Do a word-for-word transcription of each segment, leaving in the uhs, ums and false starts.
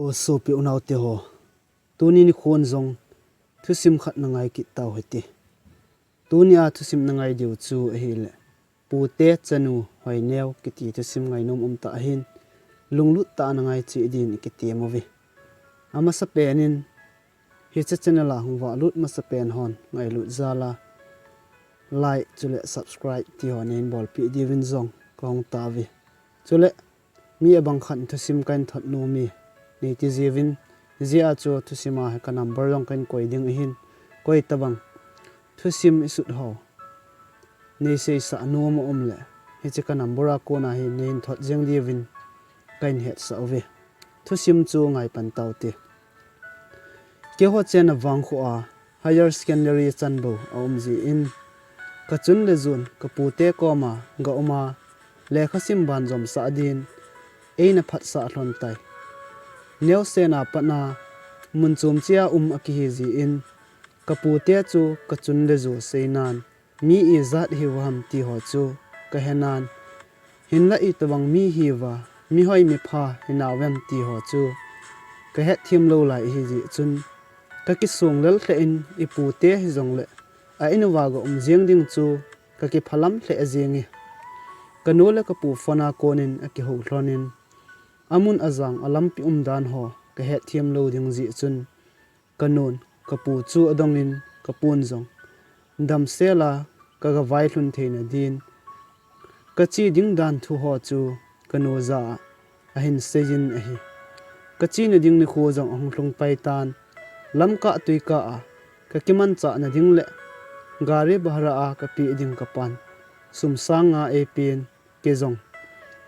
O sopi unaute ho, tuni nikhon jong thusim khat na ngai kit tau hite. Tunia thusim na ngai diu chu ahile, pute chanu Hoineu kiti thusim ngainom umtah ahin, lunglut tah a na ngai cheh din ikitem uve. Amasapen in, hiche channel a hung valut masapen hon ngailut jal a like chule subscribe ti ho neihin bolpeh diuvin jong kahung tauve. Chule, mi abang khat in thusim kahin thot nom e, neiti jiuvin, hijeh a chu thusim a hi ka number jong kahin koi ding ahin, koi tabang thusim isut ho neiseisah nom aum le, hiche ka number a kona hi neihin thot jeng diuvin kahin hetsah uve. Thusim chu ngaipan taute. Keiho chenna vangkho a higher secondary chanbou aum jeh in, kachun le jon kapute koma ga um a, lekhasim banjomsah din eina phatsah lhon tai. Neosen a pat a mun chom cheh a um akihi jeh in, kapute chu kachun le jo seinan, mi ijat ihiu ham ti ho chu kahenan, hinlah itobang mi ihiuva, mihoi mipha hinauvam ti ho chu kahetthem lou lai ahijeh chun, kakisong lel lheh in, ipute hijongle a in uva ga um jeng ding chu kakiphalam lheh jenge. Kanu le kapu phone a konin akihou lhonin, amun ajang alampi umdan ho kahetthem lou ding jeh chun, kanun kapu chu adongin, kapun jong damsel a kaga vailhun theina din, kache ding dan thu ho chu kanu jah a ahin seijin ahi. Kachena ding nikho jong ahung lhung paitan, lamkah twikah a kakimanchahna ding le gari bhara a kapeh ding kapan sum sang nga eipen, kei jong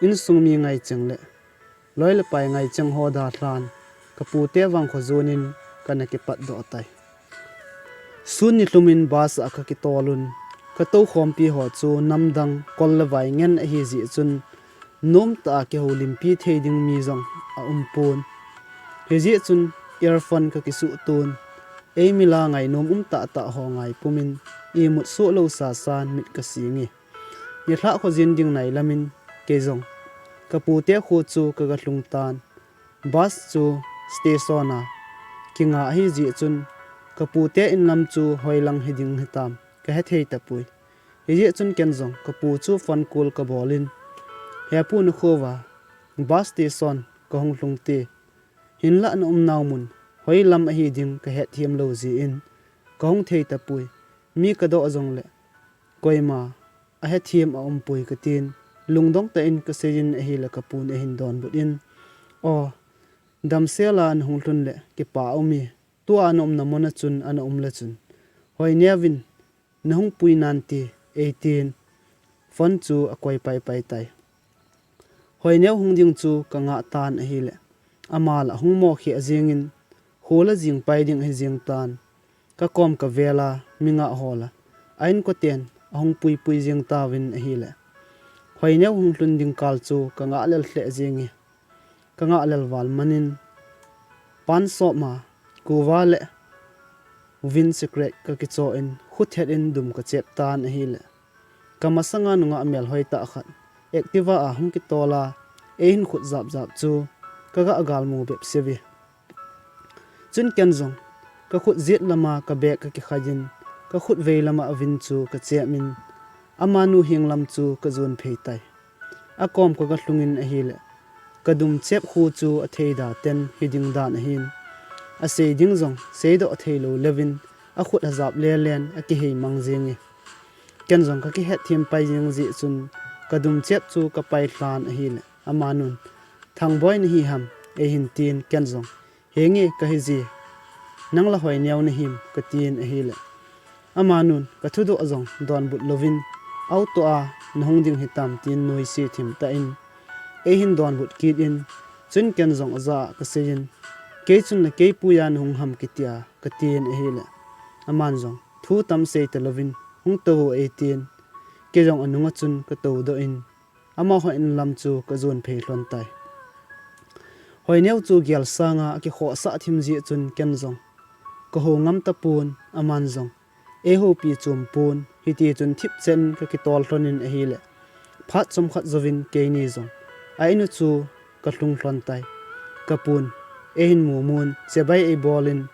insung mi ngaicheng le loi le pai ngaicheng ho dalhan, kapute vangkho jonin kana kipatdoh tai. Sun nilhum in bus a kakitolun, katoukhompi ho chu namdang kol le vai ngen ahijeh chun, nomtah a kihoulimpi thei ding mi jong aumpon. Hijeh chun earphone kakisuhtun, eimi la ngainom um tahtah ho ngaipumin, imut soh lou sasan mit kasinge. Nilhah khojin ding nailamin, kei jong kapute kho chu kaga lhungtan. Bus chu station a kinga ahijeh chun, kapute inlam chu hoilang hiding hitam kahethei tapoi. Hijeh chun ken jong kapu chu phone call kabolin, He pu, nakhouva bus station kahung lhungte, hinlah na umnau mun hoilam ahiding kahetthem lou jeh in kahung thei tapoi. Mi kadoh jongle koima ahethem aumpoi katin, lungdong tah in kaseijin ahile kapun eihin donbut in, O, damsel a nahung lhun le kipa aume, tua naumna muna chun ana umle chun, Hoineuvin nahung pui nante, eitin phone chu akoi paipai tai. Hoineu hung ding chu kangah tan ahile, ama la hung mokheh jengin, khola jing pai ding ahi jeng tan. Kakom kavel a mi ngah ho la a inkoten ahung puipui jeng tauvin ahile, Hoineu hung lhun ding kal chu kangah lel lheh jenge. Kangah lel val manin, pan sop ma kuva le vin secret kakichoh in, khuthet in dum kachep tan ahile, kamasanga nungah melhoi tah khat Activa a hung kitol a eihin khut japjap chu kaga galmu bep seuve. Chun ken jong kakhut jet lama kabag kakikhaiyin, kakhut vei lama vin chu kachep in, amanu henglam chu kajon phei tai. Akom kaga lhungin ahile, kadum chep khu chu atheida ten hiding dan ahin, asei ding jong seidoh theilou leuvin, akhut ajap lelen akihei mang jenge. Ken jong kakihetthem pai jeng jeh chun, kadum chep chu kapai lhan ahile, amanun, Thangboi nahi ham, eihin tin, ken jong, Henge kahije, nang la Hoineu nahim, katin ahile, amanun kathudoh jong donbut louvin, Auto a nahung ding hitam, tin noise thim tah in eihin donbut kit in, chun ken jong ajah a kaseijin, Kei chun la kei puiya nahung ham kitia, katin ahile, aman jong thu tam sei talouvin, Hung touvo, eitin, kei jong anunga chun katoudoh in, amaho inlam chu kajon phei lhon tai. Hoineu chu gel sanga akikhohsah thim jeh chun ken jong kahou ngam tapon, aman jong eihoupi chompon, hitichun thipchen kakitol lhonin ahile, phat chomkhat jouvin keini jong a inu chu kalhung lhon tai. Kapun, eihin mumun, chibai eibolin,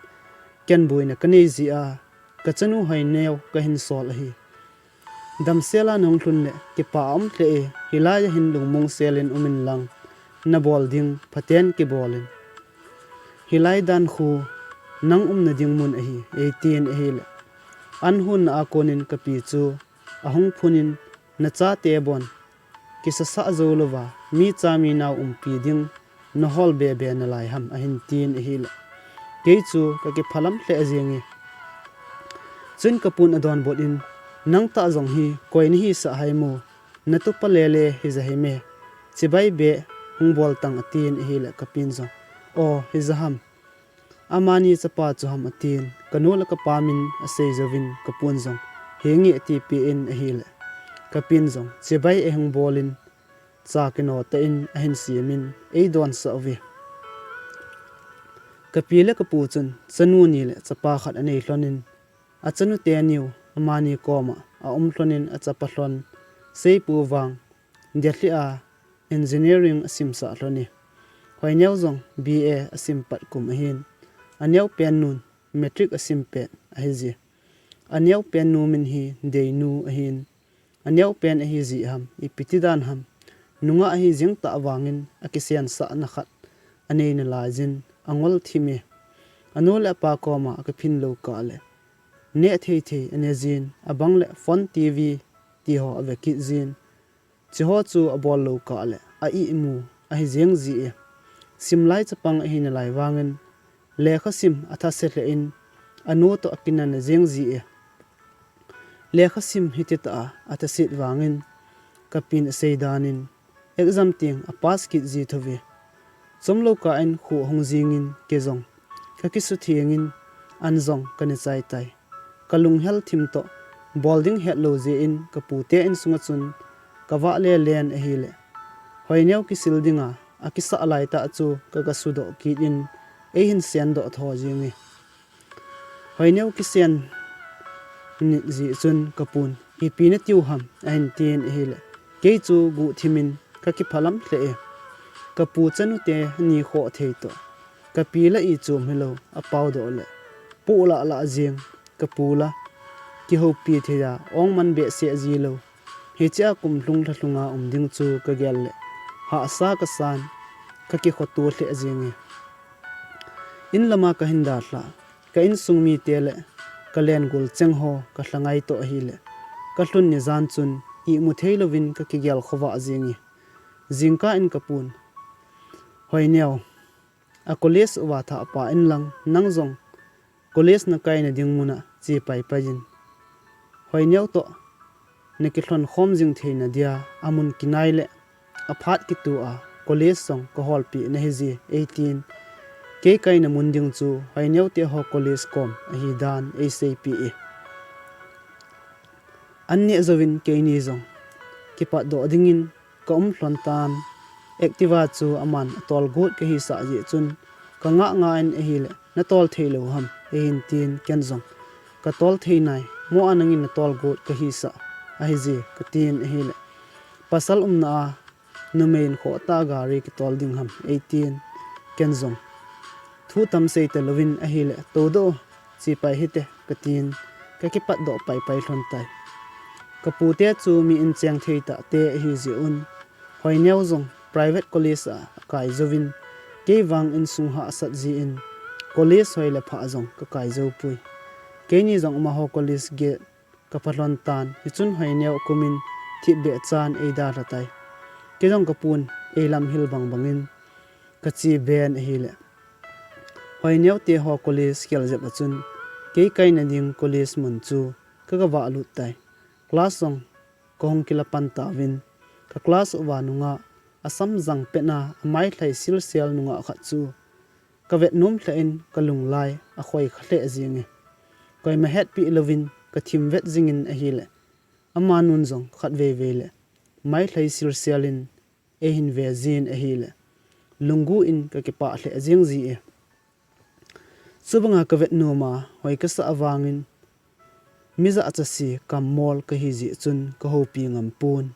ken buina kanei jia, kachanu Hoineo kahin sol ahi. Damsela nahung lhun le, kipa aum lheh e, hilai a hin lungmong selin umin lang, nabol ding phaten kibolin. Hilai dan khu, nang umna ding mun ahi, eitin ahile. An hunna a konin kapi chu, ahung phunin, nachate bon, kisasa jou louva, mi cha mi nao umpi ding, nahol bebe nalai ham, ahin tin ahile. Kei chu kakiphalam lheh jenge. Chun kapun adonbut in, nang tah jong hi, koi nahisah ham, natupa lele hija hime, chibai be hung bol tang atin ahile kapin jong. O, hija ham. Amani chapa chu ham atin, kanu le kapa min asei jouvin kapun jong. Henge atipeh in ahile. Kapin jong, chibai eihung bolin, cha kino tah in ahin simin, eidonsah uve. Kapi le kapu chun, chanu ni le chapa khat anei lhonin, achanu teni u, amani koma, aum lhonin achapa lhon, seipu vang, Delhi a engineering asimsah lhon e. Hoineo jong B A asim pat kum ahin. Aneo pen nun matric asim pet ahije. Aneo pen nu min hi Deinu ahin. Aneo pen ahi jeh ham, ipi ti dan ham. Nungah ahi jing tah vangin akisensahna khat anei nalaiyin angol thim e. Anu le apa koma akiphin lou kah le. Neh thei thei ane jin, abang le phone T V ti ho ave kit jin. Chiho chu abol lou kah le, a imu, ahi jeng ji e. Simlai chapang ahi nalai vangin, lekha sim athase lheh in, anu toh akinana jeng ji e. Lekha sim hiti tah a, athaset vangin, kapin asei danin, exam teng apass kit ji thou ve. Chomlou kah in khu ahung jingin, kei jong, kakisuthengin, an jong kana chai tai. Kalunghel thim toh, bol ding hetlou jeh in kapute insunga chun kavah lelen ahile. Hoineo kisil dinga, akisah laitah chu kagasudoh kit in eihin sendoh tho jenge. Hoineo kisen nit jeh chun kapun, ipi natiu ham, ahin tin ahile. Kei chu guhthimin kakiphalam lheh e. Kapu chanute ani khoh thei toh. Kapi la ichom hilou, apaodoh le. Poh lah lah jeng, kapu la. Kihoupi thei a, ong man behseh ji lou. Hichea kum lhung lha lhunga um ding chu kagel le. Hahsa kasan, kakikhoto lheh jenge. In lama kahin dalha, ka insung mite le, kalengul cheng ho, kalhangai toh ahile. Kalhun ni jan chun, imu thei louvin kakigel khovah jenge. Jingkah in kapun. Hoineo, a college uva thahpeh inlang, nang jong college nakaina ding muna che paipai in. Hoineo toh, nakilhon khom jing theina dia, amun kinai le, aphat kitu a, college jong kaholpeh nahi je, eitin. Kei kaina mun ding chu, Hoineo te ho college kom, ahi dan, eiseipeh e. An neh jouvin keini jong, kipatdoh dingin, kaum lhon tan, Activa chu aman atolgot kahisah jeh chun, kangah ngah in ahile, natol thei lou ham, eihin tin ken jong, katol thei nai, mo a nangin natolgot kahisah, ahi je, katin ahile. Pasal umna a, numei in khohtah gari kitol ding ham, eitin, ken jong. Thu tam sei talouvin ahile, toudoh, che pai hite, katin, kakipatdoh paipai lhon tai. Kapute chu mi incheng thei tahte ahi jeh un, Hoineo jong private college a akai jouvin, kei vang insung hahsat jeh in, college hoi le pha jong kakai joupoi. Keini jong amaho college gate kapha lhon tan, hichun Hoineo kumin thipbeh chan eidalha tai. Kei jong kapun eilamhil bang bangin kache ben ahile. Hoineo te ho college khel jep a chun, kei kaina ding college mun chu kagavah lut tai. Class jong kahung kila pan tauvin, ka class uva nungah, asam jang petna, amailhai silsel nungah khat chu, kavetnom lheh in kalunglai akhoi kha lheh jenge. Koima hetpeh louvin kathim vet jingin ahile, amanun jong khatvei vei le mailhai silsel in eihin ve jin ahile, lunggu in kakipah lheh jeng ji e. Chubanga kavetnom a hoi kasah vangin, mi jachat se kammol kahi jeh chun kahoupi ngam pon.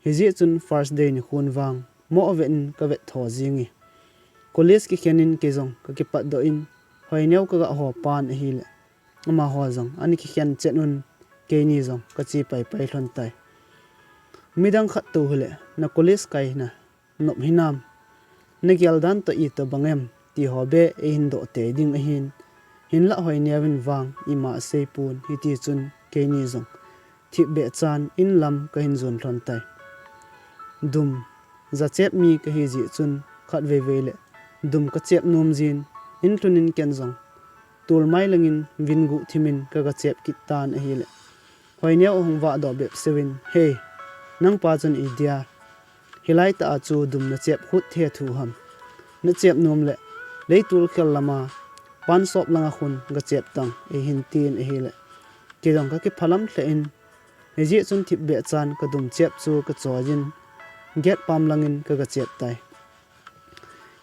Hijeh chun first day nikhon vang, moh vet in kavet tho jenge. College kikhen in kei jong ka kipatdoh in, Hoineo ka ga ho pan ahile, amaho jong ana kikhen chet un, keini jong ka che paipai lhon tai. Midang khat tou hile, na college kaina nop hinam, na gel dan toh itobang em, ti ho beh eihin doh tei ding ahin, hinlah Hoineo in vang ima asei pon, hiti chun keini jong thipbeh chan in lam kahin jon lhon tai. Dum jachep mi kahi jeh chun khatvei vei le dum kachep nom jin, in lhun in ken jong tolmai langin vin guh thim in ka gachep kit tan ahile, Hoineo ahung vahdoh bep seuvin, "Hei, nangpa chun idia hilai tah a chu dum nachep khut thethu ham? Nachep nom le leitol khel lama pan sop langa khun gachep tan," eihin tin ahile, kei jong ka kiphalam lheh in, hijeh chun thipbeh chan ka dum chep chu ka choi in, gate pam langin ka gachep tai.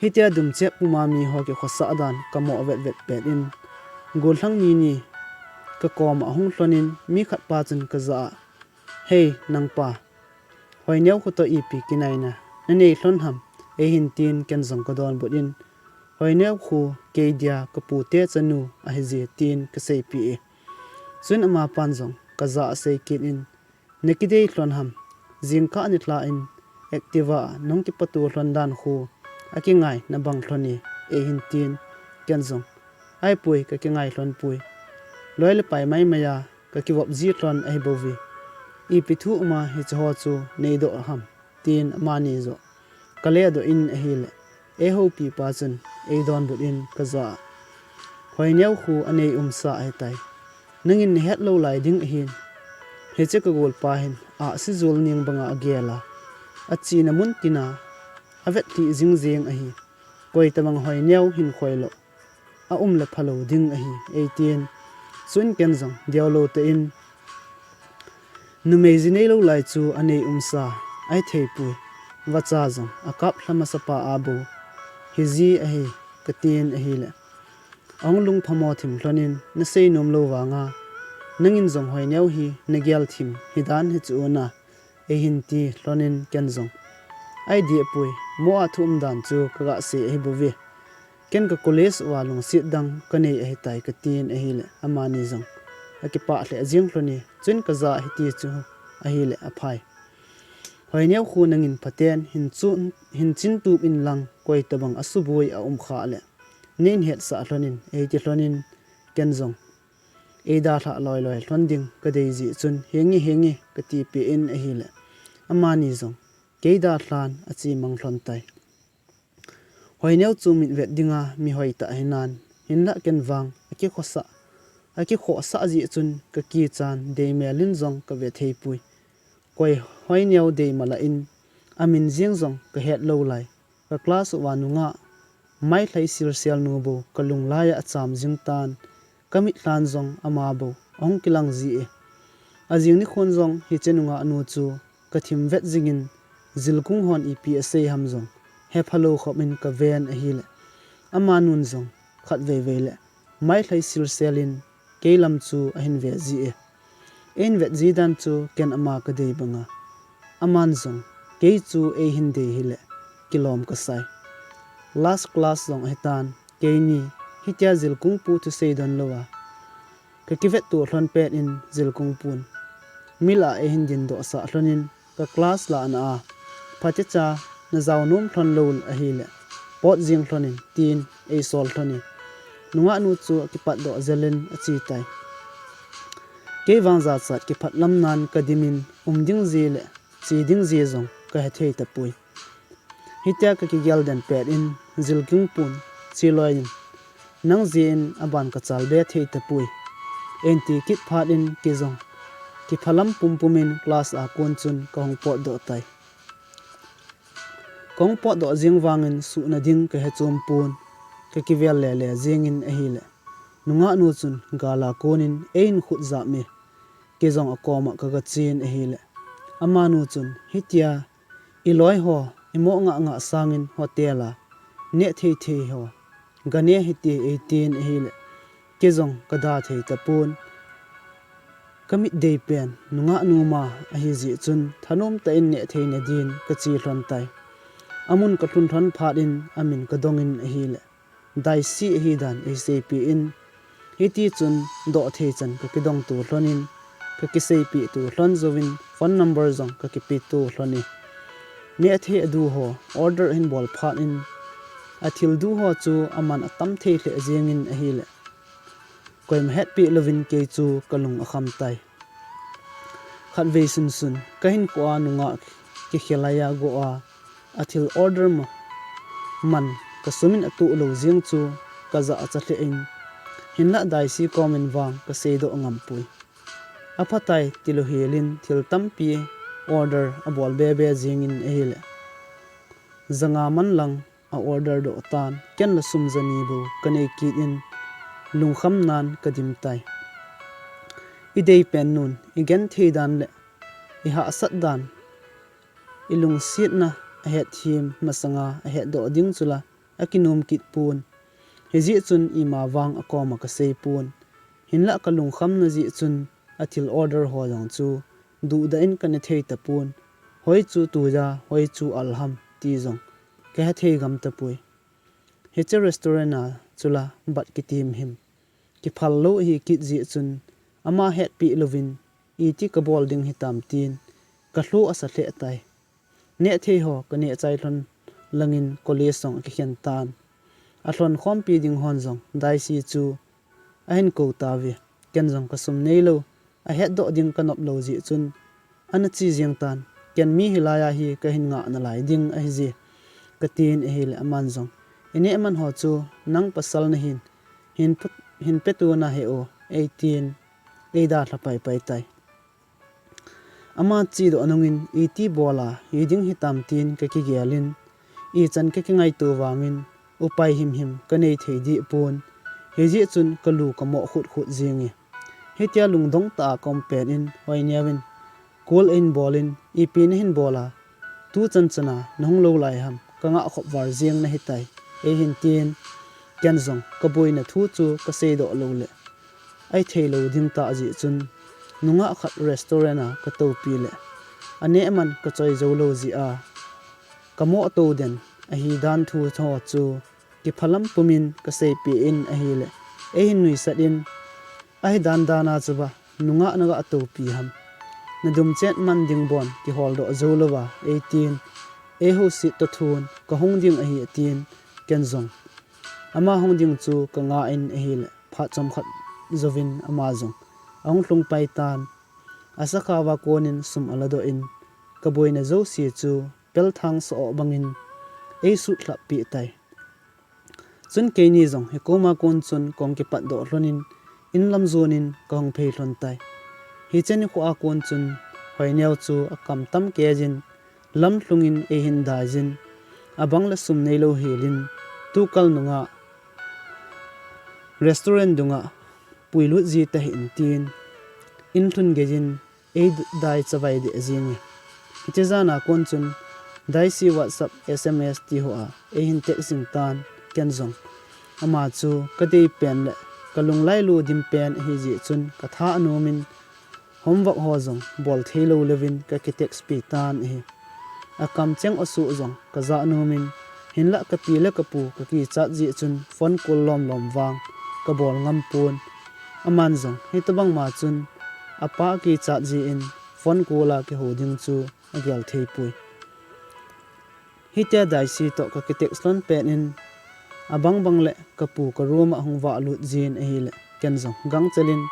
Hitia dum chep puma miho kikhosah dan ka mo vetvet pet in, gollhang mi ni ka koma ahung lhon in, mi khat pa chun ka jah a, "Hei, nangpa, Hoineo khu toh ipi kinaina nanei lhon ham?" eihin tin, ken jong ka donbut in, "Hoineo khu kei dia ka pute chanu ahi je," tin ka seipeh e. Chun amapan jong ka jah a asei kit in, "Nakidei lhon ham? Jingkah nilhah in Activa a nahung kipotu lhon dan khu akingai nabang lhon e," eihin tin, ken jong, "Ahipoi, ka kingai lhon poi. Loi le pai maimai a ka kivop ji lhon ahi bouve. Ipi thu uma hiche ho chu neidoh ham?" tin amani joh ka ledoh in ahile, eihoupi pa chun eidonbut in ka jah a, "Hoineo khu anei umsa ahitai. Nangin nahet lou lai ding ahin, hiche ka golpa hin ahsi jol ning banga agel a, achena mun tina avet lhih jing jeng ahi. Koitabang Hoineo hin khoilou aum le phalou ding ahi," eitin. Chun ken jong deolou tah in, "Numei ji neilou lai chu anei umsa ahi theipoi. Vacha jong akap lha masapa a bou hiji ahi," katin ahile, ahung lungphamo thim lhon in, "Nasei nom lou vanga nangin jong Hoineo hi nagel thim hidan hichu na," eihin ti lhon in ken jong, "Ahi deh poi, mo a thu umdan chu ka gasei ahi bouve. Ken ka college uva lungset dang kanei ahitai," katin ahile, amani jong akipah lheh jeng lhon e. Chun ka jah a hiti chu ahile aphai. "Hoineo khu nangin phaten hin chun, hin chin tup in lang, koitabang asuboi aum khah le neihin hetsah lhon in," eiti lhon in, ken jong eidalhah loiloi lhon ding kadei jeh chun, "Henge, henge," katipeh in ahile, amani jong kei dalhan achemang lhon tai. Hoineo chu mitvet dinga mi hoitah hinan, hinlah ken vang akikhosah, akikhosah jeh chun kakichan, deimel in jong kave theipoi. Koi Hoineo deimal a in, amin jeng jong kahet lou lai. Ka class uva nungah mailhai silsel nu bou kalung laiya acham jing tan, kamitlhan jong ama bou ahung kilang ji e. Ajing nikhon jong hiche nungah nu chu kathim vet jingin, jilkung hon ipi asei ham jong hephalou khop in kaven ahile, amanun jong khatvei vei le mailhai silsel in kei lam chu ahin ve ji e. Eihin vet ji dan chu ken ama kadei banga, aman jong kei chu eihin dei hile kilom kasai. Last class jong ahitan, keini hitia jilkung pu thusei don louva kakivetto lhon pet in, jilkung pun mi lah a eihin dindoh sah lhon in, ka class lahna a phatecha najao nom lhon lou ahile, pot jeng lhon in, tin eisol lhon e. Nungah nu chu akipatdoh jel in ache tai. Kei vang jachat kiphatlam nan kadimin, um ding ji le che ding ji jong kahethei tapoi. Hitia kakigel den pet in, jilkung pun cheloi in, "Nang jeh in aban kachalbe thei tapoi," einti kit phat in, kei jong kiphalam pumpum in class a kon chun kahung potdoh tai. Kahung potdoh jeng vangin suhna ding kahechom pon, kakivel lele jengin ahile, nungah nu chun gal a kon in eihin khut jap e. Kei jong akoma kagachen ahile, amanu chun, "Hitia iloi ho imoh ngah ngah sangin hotel a neh thei thei ho gane hite," eitin ahile, kei jong kada thei tapon. Kamit dei pen nungah nu ma ahi jeh chun thanom tah in neh theina din kache lhon tai. Amun kalhun lhon phat in amin kadong in ahile, Daisy ahi dan eiseipeh in, hiti chun doh thei chan kakidong to lhon in, kakiseipeh to lhon jouvin phone number jong kakipe to lhon e. Nehthei adu ho order ahin bol phat in, athil du ho chu aman atam thei lheh jeng in ahile, koima hetpeh louvin kei chu kalung akham tai. Khatvei sunsun kahinkho a nungah kikhelai a go a, athil order ma, man kasum in atoh lou jeng chu kajah acha lheh in, hinlah Daisy kom in vang kaseidoh ngam poi. Aphatai tilou hel in thil tampi order abol bebe jeng in ahile, janga man lang a order doh tan, ken la sum jani bou kanei kit in, lungkham nan kadim tai. Idei pen nun, igenthei dan le ihahsat dan, ilungsetna ahetthem masanga ahetdoh ding chu la akinom kit pon. Hijeh chun ima vang akom a kasei pon. Hinlah kalungkhamna jeh chun athil order ho jong chu duhdah in kaneh thei tapon. Hoi chu tuja, hoi chu al ham ti jong kahethei gam tapoi. Hiche restaurant a chu la bat kitim him kiphal lou ahi kit jeh chun, ama hetpeh louvin iti kabol ding hitam tin kalho asa lheh tai. Nehthei ho kaneh chai lhon langin college jong akikhen tan. Alhon khompi ding hon jong Daisy chu ahin kou tauve. Ken jong kasum neilou, ahetdoh ding kanop lou jeh chun, ana che jeng tan. Ken mi hilai a hi kahin ngah nalai ding ahije, katin ahile aman jong, ineh man ho chu nang pasal nahin, hin put, hin petu nahe o, eitin, eidalha paipai tai. Ama chedoh nungin iti bol a hiding hitam tin kakigel in, ichan kakingaito vangin upai himhim kanei thei deh pon. Hijeh chun kalu kamoh khutkhut jenge. Hitia lungdong tah a kaum pet in Hoineo in call ahin bol in, ipi nahin bol a, tuchan chan a nahung lou lai ham, kangah khop val jeng nahitai, eihin tin, ken jong kaboina thu chu kaseidoh loule ahitheilou ding tah jeh chun, nungah khat restaurant a katoupi le aneh man kachoi jou lou jeh a, kamoh tou den ahi dan thu ho chu kiphalam pumin kaseipeh in ahile, eihin nuisat in, ahi dandan a chuba nungah naga toupi ham, nadum chet man ding bon kiholdoh jou louva eitin, eihouset toh thun kahung ding ahi atin, ken jong ama hung ding chu kangah in ahile, phat chomkhat jouvin ama jong ahung lhung pai tan. Asakhao a konin sum aladoh in, kaboina jouse chu pelthang sa-oh bangin eisutlhap peh tai. Chun keini jong hikoma kon chun kahung kipatdoh lhonin, inlam jonin kahung phei lhon tai. Hiche nikho a kon chun Hoineo chu akam tam keijin, lamlhungin eihin daijin, abang le sum neilou helin, tukal nungah restaurant dunga puilut ji tahih in tin, inlhun geijin eidai chavai deh jenge. Hiche jana kon chun Daisy WhatsApp, S M S tiho a eihin text jing tan, ken jong ama chu kadei pen le kalung lailu dim pen ahijeh chun katha anomin, homework ho jong bol theilou leuvin kaki text pi tan ahi. Akamcheng osuh jong kajah nomin, hinlah kapi le kapu kakichat jeh chun phone call lomlom vang kabol ngam pon. Aman jong hitobang ma chun apa akichat jeh in phone call a kihou ding chu agel theipoi. Hitia Daisy toh kaki text lhon pet in, abang bang le kapu ka room a hung vahlut jin ahile, ken jong gangchel in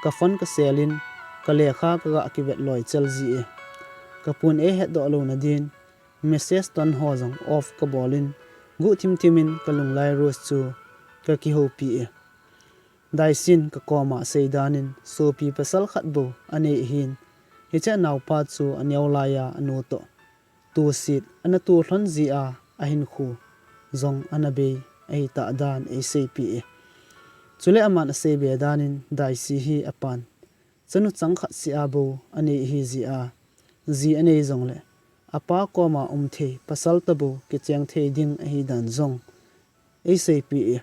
ka phone kaselin, ka lekha kaga kivet loi chel ji e. Kapun eihetdoh louna din message tone ho jong off kabolin, guhthim thim in ka lunglai Rose chu kakihoupi e. Daisy in kakoma asei danin, sopi pasal khat bou anei ahin, hiche anaopa chu aneo laiya anu toh toset ana to lhon jeh a ahinkho jong ana bei ahitah dan eiseipeh e. Chule aman aseibe danin Daisy hi apan chanu chang khat seh a bou anei ahijeh a, ji anei jongle apa koma umthei pasal tobou kicheng thei ding ahidan jong eiseipeh e.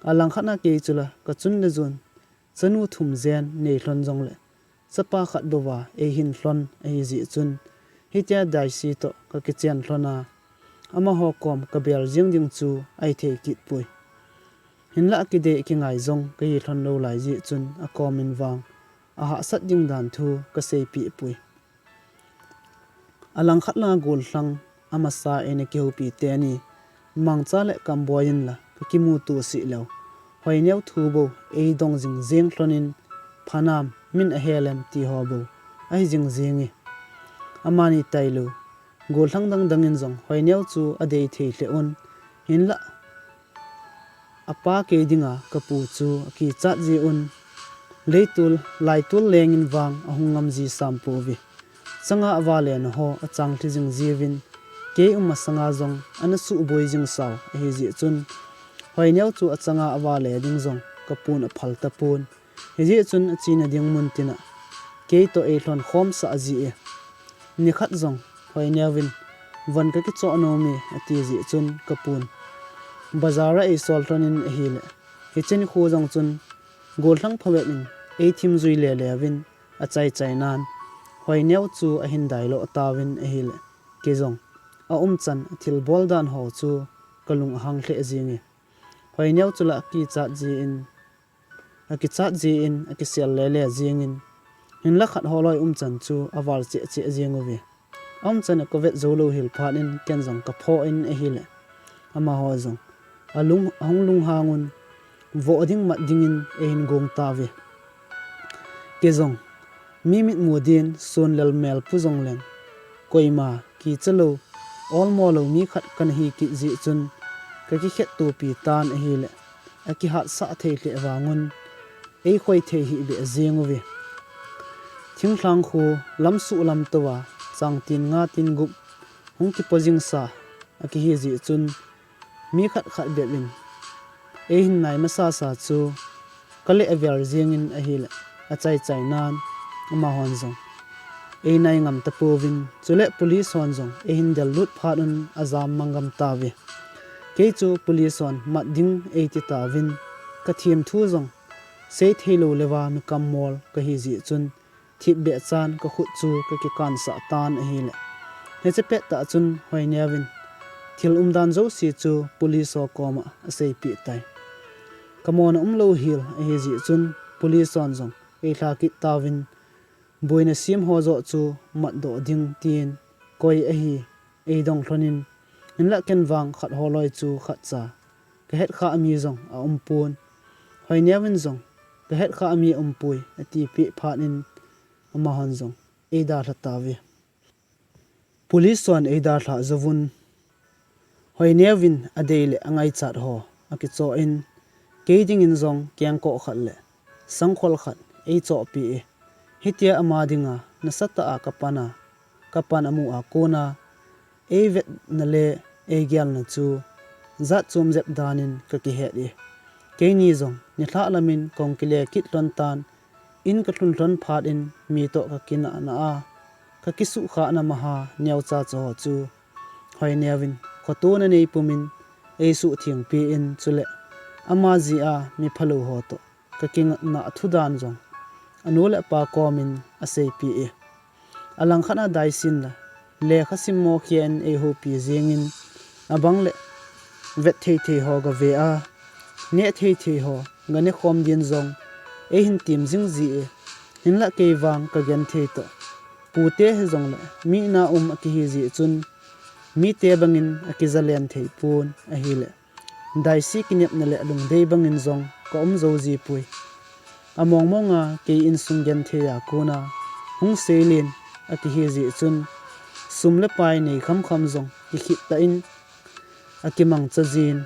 Alangkhat a kei chula kachun le jon chanu thum jen nei lhon jongle chapa khat bouva eihin lhon ahijeh chun, hitia Daisy toh kakichen lhon a, amaho kom kabel jeng ding chu ahithei kit poi. Hinlah kidei kingai jong kahi lhon lou lai jeh chun akom in vang ahahsat ding dan thu kaseipeh poi. Alangkhat langa gollhang amasa eina kihoupi teni, Mangcha le Kamboi in la kakimuto sih leu, Hoineu thu bou eidong jing jeng lhon in, phanam, min ahe lem ti ho bou ahi jing jeng e. Amani tailou, gollhang dang dang in jong Hoineu chu adei thei lheh un, hinlah apa kei dinga kapu chu akichat jeh un, leitol, laitol leng in vang ahung ngam ji sam pouve. Changa avale na ho achang lhi jing jiuvin, kei um masanga jong ana suboi jing sau ahi jeh chun, Hoineu chu achanga avale ding jong kapun aphal tapon. Hijeh chun achena ding mun tina kei toh eilhon khom sah ji e. Nikhat jong Hoineu vin, von kakichoh nom e ati jeh chun kapun bazar a eisol lhon in ahile, hiche nikho jong chun gollhang phabep in eithim jui lele uvin, achai chai nan Hoineu chu ahin dailo tauvin ahile, kei jong aumchan athilbol dan ho chu kalung ahang lheh jeng e. Hoineu chu la akichat jin, akichat jin, akisel lele jeng in, hinlah khat holoi umchan chu aval cheh cheh jeng uve. Aumchan a kavet jou lou hel phat in ken jong kapho in ahile, amaho jong alung, ahung lunghang un, voh ding mat ding in eihin gong tauve. Kei jong mi mitmu din sun lel mel pu jong leng, koima kicha lou, olmo lou mi khat kana hi kit jeh chun, kakikhettopi tan ahile, akihatsah thei lheh vang un, eikhoi thei hih beh jeng uve. Thinglhang kho lam suh lam tou a, chang tin nga tin gup hung kipo jing sa akihi jeh chun, mi khat khat bep in eihin nai masa sa chu kaleh avel jeng in ahile, achai chai nan amahon jong einai ngam tapouvin, chule police hon jong eihin del lut phat un ajam mang gam tauve. Kei chu police hon mat ding eiti tauvin, kathem thu jong sei thei lou leuva mi kammol kahi jeh chun, thipbeh chan kakhut chu kakikansah tan ahile, hiche pettah chun Hoineu vin thil umdan jouse chu police ho koma aseipeh tai. Kamona umlou hel ahi jeh chun police hon jong eilha kit tauvin, boina sem ho joh chu matdoh ding tin koi ahi eidong lhon in, hinlah ken vang khat holoi chu khatcha kahetkhah mi jong aumpon. Hoineu vin jong kahetkhah mi aumpoi atipeh phat in, amahon jong eidalha tauve. Police hon eidalhah jouvun, Hoineu vin adei le angaichat ho akichoh in, kei dingin jong kengkoh khat le sangkhol khat eichohpeh e. Hitia ama dinga nasatah a kapan a, kapan amu a kona eivetna le eigelna chu jat chom jep dan in kakihet e. Keini jong nilhah lam in kahung kile kit lhon tan, in kalhun lhon phat in mi toh kakinahna a, kakisuhkhahna maha neocha cha ho chu Hoineu vin khotona neipum in eisuhthengpeh in, chule ama jeh a mi phalou ho toh kakinah thudan jong anu le apa komin aseipeh e. Alangkhat a Daisin la lekha simmo khen eihoupi jeng in, abang le vet thei thei ho gave a, neh thei thei ho gane khom din jong eihin tem jing ji e. Hinlah kei vang kagenthei toh pute hijongle mi ina um akihi jeh chun, mite bangin akijalen thei pon ahile, Daisi kinepna le lungdei bangin jong kaum jou jipoi. Among monga kei insung genthei a kona hung seilen akihi jeh chun, sum le pai nei khamkham jong kikhit tah in akimangcha jin,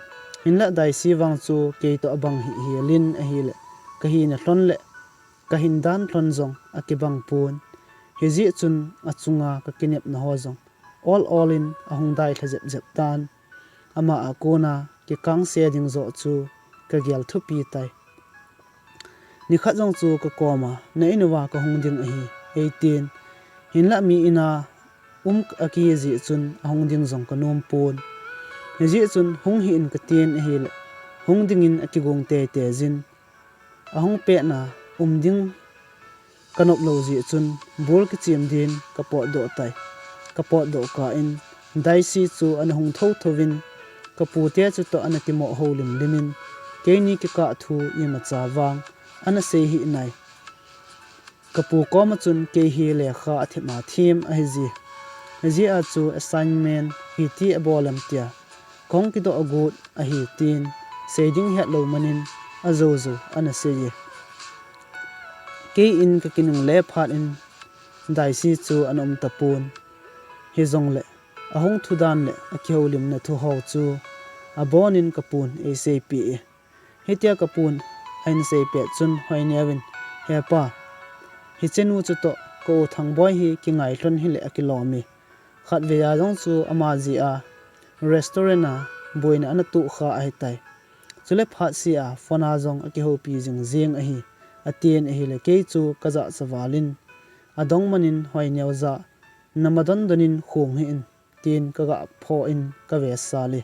hinlah Daisi vang chu kei toh abang hih helin ahile, kahina lhon le kahin dan lhon jong akibang pon. Hijeh chun achunga kakinepna ho jong ol ol in ahung dailha jep jep tan, ama a kona kikangse ding joh chu kagel thupi tai. Nikhat jong chu kakoma, na in uva kahung ding ahi, eitin, hinlah mi ina um akihi jeh chun ahung ding jong kanom pon. Hijeh chun hung hih in katin ahile, hung dingin akigong teitei jin, ahung petna um ding kanop lou jeh chun bul kichem din kapotdoh tai. Kapotdoh kah in Daisy chu ana hung thotho in, ka pute chutoh ana kimoh ho limlim in, keini kikah thu imacha vang ana sei hih nai. Ka pu koma chun kei hi lekha a themthem ahi ji. Ajeh chu assignment hiti abol em tia, kahung kidoh agot ahi tin, sei ding hetlou manin ajou jou ana sei e. Kei in ka kinungle phat in Daisy chu ana um tapon. Hijongle, ahung thu dan le akihoulimna thu ho chu abonin ka pun eiseipeh e. Hitia ka pun ahin seipeh chun Hoineu in, "He pa, hichenu chutoh ka u Thangboi hi kingailhon hile akilom e. Khatvei a jong chu ama jeh a restaurant a boina ana tohkha ahitai. Chule phatseh a phone a jong akihoupi jing jeng ahi," atin ahile kei chu ka jahcha val in, adong manin Hoineu jah, "Namadon don in khong hih in," tin ka gah phoh in ka vesal e.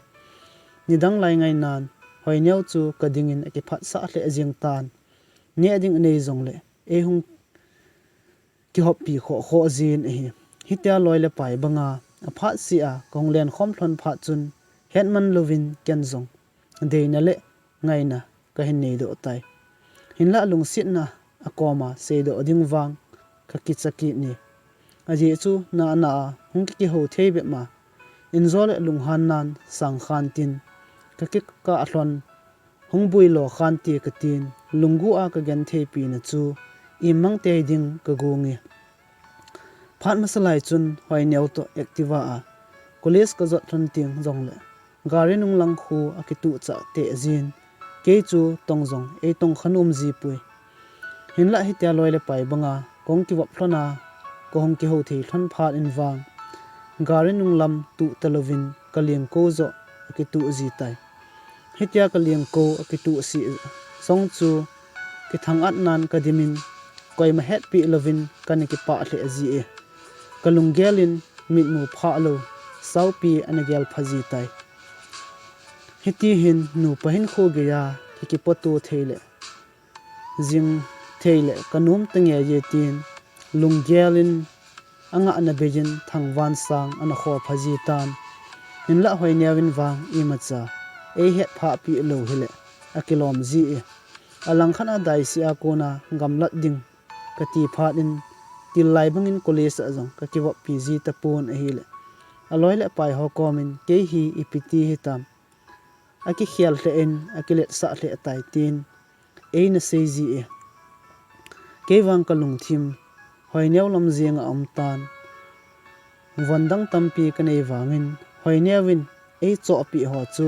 Nidang lai ngainan, Hoineu chu ka dingin akiphatsah lheh jeng tan. Neh ding anei jongle, eihung kihoppi khoh khoh jin ahi. Hitia loi le pai banga, aphatseh a kahung lenkhom lhon phat chun, hetman louvin ken jong deina le ngaina kahin neidoh tai. Hinlah lungsetna akoma seidoh ding vang ka kicha kit e. Ajeh chu nana a hung kihou thei bep ma, injo le lunghannan sangkhan tin, ka kikah lhon hung builo khante katin, lunggu a ka gentheipi na chu imang tei ding ka gung e. Phat masa lai chun Hoineu toh Activa a college ka jot lhon teng jongle, gari nunglang khu akituh chah teh jin, kei chu tong jong eitong kha nom jipoi. Hinlah hitia loi le pai banga kahung kivop lhon a, kahung kihou thei lhon phat in vang, gari nunglam tuh talouvin ka lengkou joh akituh ji tai. Hitia ka lengkou akituh seh jong chu kithang-at nan ka dim in, koima hetpeh louvin kana kipah lheh ji e. Ka lunggel in mitmu phah lou saupi ana gel pha ji tai. Hiti hin nupa hinkho geiya ki kipotu thei le jing thei le ka nom ta nge e tin, lunggel in angahna bei in thangvahsang ana kho pha ji tan. Hinlah Hoineu in vang imacha eihet phah peh lou hile akilom ji e. Alangkhat a Daisy a kona gamlat ding kati phat in, til lai bangin college a jong ka kivoppi ji tapon ahile, aloi le apai ho komin kei hi ipi ti hitam, akikhel lheh in, akiletsah lheh tai tin eina sei ji e. Kei vang ka lungthim Hoineu lam jenga aum tan. Von dang tampi ka nei vangin, Hoineu in eichohpeh ho chu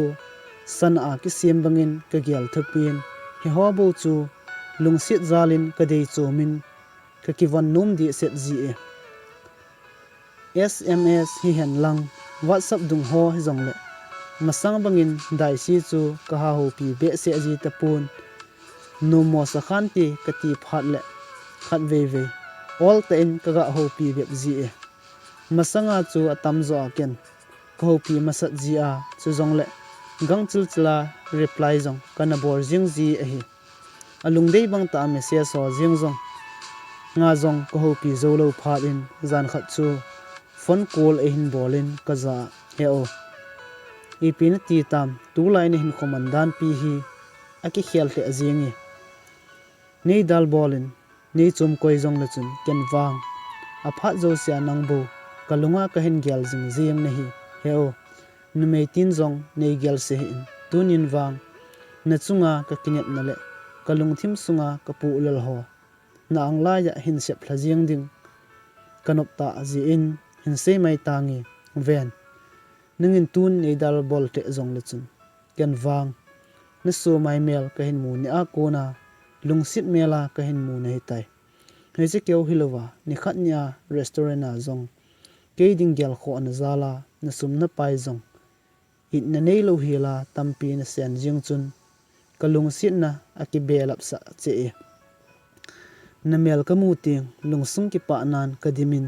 sana a kisem bangin ka gel thupin, hiho bou chu lungset jal in ka dei chom in, ka kivon nom dehset ji e. S M S hihen lang, WhatsApp dung ho hijongle, masang bangin Daisy chu ka hahoupi behseh ji tapon. Nommo sa khante kati phat le, khatvei vei ol tah in ka gah houpi bep ji e. Masanga chu atamjo a ken ka houpi masat ji a, chujongle gangchil chil a reply jong kana bol jing ji ahi. Alungdei bang tah a message ho jeng jong, nga jong ka houpi jou lou phat in, jan khat chu phone call eihin bol in ka jah a, "He u, ipi nati tam, tulai nahinkho man danpi hi akikhel lheh jeng e. Nei dalbol in, nei chom koi jongle chun ken vang, aphat jousea nang bou ka lunga kahin gel jing jeng nahi. He u, numei tin jong nei gel se hih in, tunin vang na chunga ka kinepna le ka lungthim sunga ka puhlel ho na ang laiya hin sep lha jeng ding ka nop tah jeh in hin sei mai tange. Ven, nangin tun nei dalbol lheh jongle chun, ken vang na sumai mel kahin mu nia kona lungset mel a kahin mu nahi tai. Hiche keu hilouva, nikhat nia restaurant a jong kei ding gelkhohna jal a na sum na pai jong, itna neilou hel a tampi na sen jeng chun, ka lungsetna akibelap sah cheh e. Na mel ka mu teng, lungsung kipah nan ka dim in,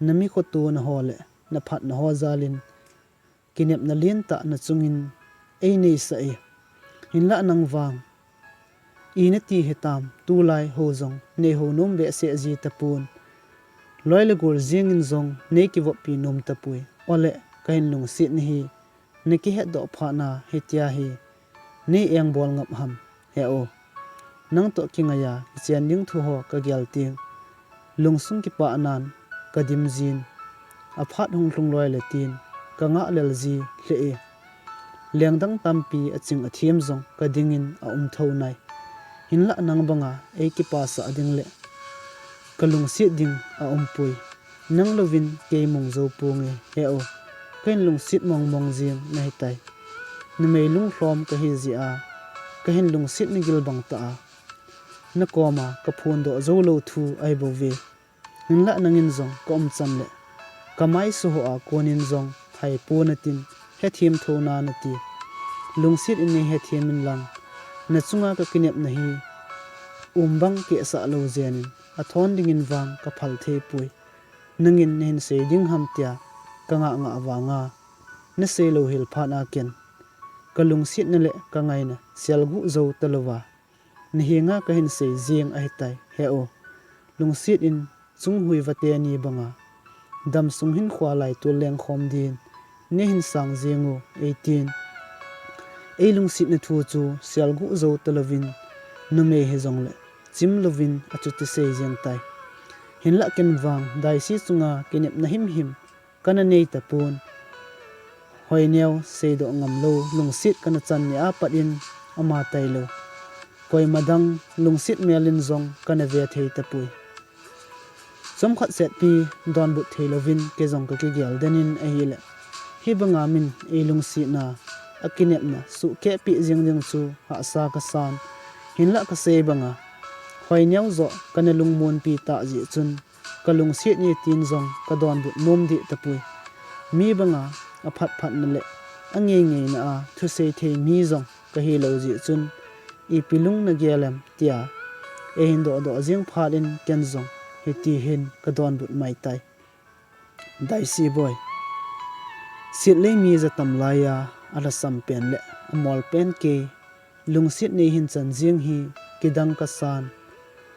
na mi khotona ho le na phatna ho jal in, kinepna lentah na chungin eineisah e. Hinlah nang vang, i nati hitam, tulai hou jong nei hou nom behseh ji tapon. Loi le gol jeng in jong nei kivoppi nom tapoi. Ole, kahin lungset nahi, nakihetdoh phat na hitia hi nei engbol ngap ham, he o. Nangtoh kingaiya kichen ding thu ho kagel teng, lungsung kipah nan kadim jin, aphat hung lhung loi le tin kangah lel ji lheh e. Lengdang tampi aching athem jong kadingin aum thou nai. Hinlah nang banga eikipasah ding le kalungset ding aumpoi. Nang louvin kei mong jou ponge, he o. Kahin lungset mongmong jing nahitai. Numei lunglhom kahi jeh a kahin lungset nagil bang tah a nakoma kaphondoh jou lou thu ahibouve. Hinlah nangin jong kaumchan le kamaiso ho a konin jong haipon natin, hethem thou nanati. Lungset in neihethem inlang, nachunga kakinepna hi um bang kehsah lou jenin athon dingin vang kaphal theipoi. Nangin nahin sei ding ham tia kangah ngah vanga, nasei louhel phat a ken kalungsetna le kangaina selguh jou talouva nahenga kahin sei jeng ahitai, he o. Lungset in chunghui vate ni banga damsung hinkhoa laitol lengkhom din neihin sang jeng u, eitin. Eilungsetna thu chu selguh jou talouvin, numei hijongle chim louvin achuti sei jeng tai. Hinlah ken vang Daisy chunga kinepna himhim kana nei tapon. Hoineo seidoh ngamlou lungset kana chan ni a pat in ama tailou, koima dang lungset melin jong kana ve thei tapoi. Chomkhat setpi donbut theilouvin kei jong kakigel den in ahile, hibanga min eilungsetna, akinepna suhkehpeh jeng ding chu hahsa kasan. Hinlah kasei banga, Hoineo joh kana lungmonpi tah jeh chun kalungset e tin jong kadonbut nom deh tapoi. Mi banga aphatphatna le angeingeina a thusei thei mi jong kahilou jeh chun, ipi lung nagel em tia eihin dohdoh jeng phat in ken jong hiti hin kadonbut mai tai. Daisy boi, setlei mi jatam laiya alhasam pen le amol pen kei, lungset neihin chan jeng hi kidang kasan,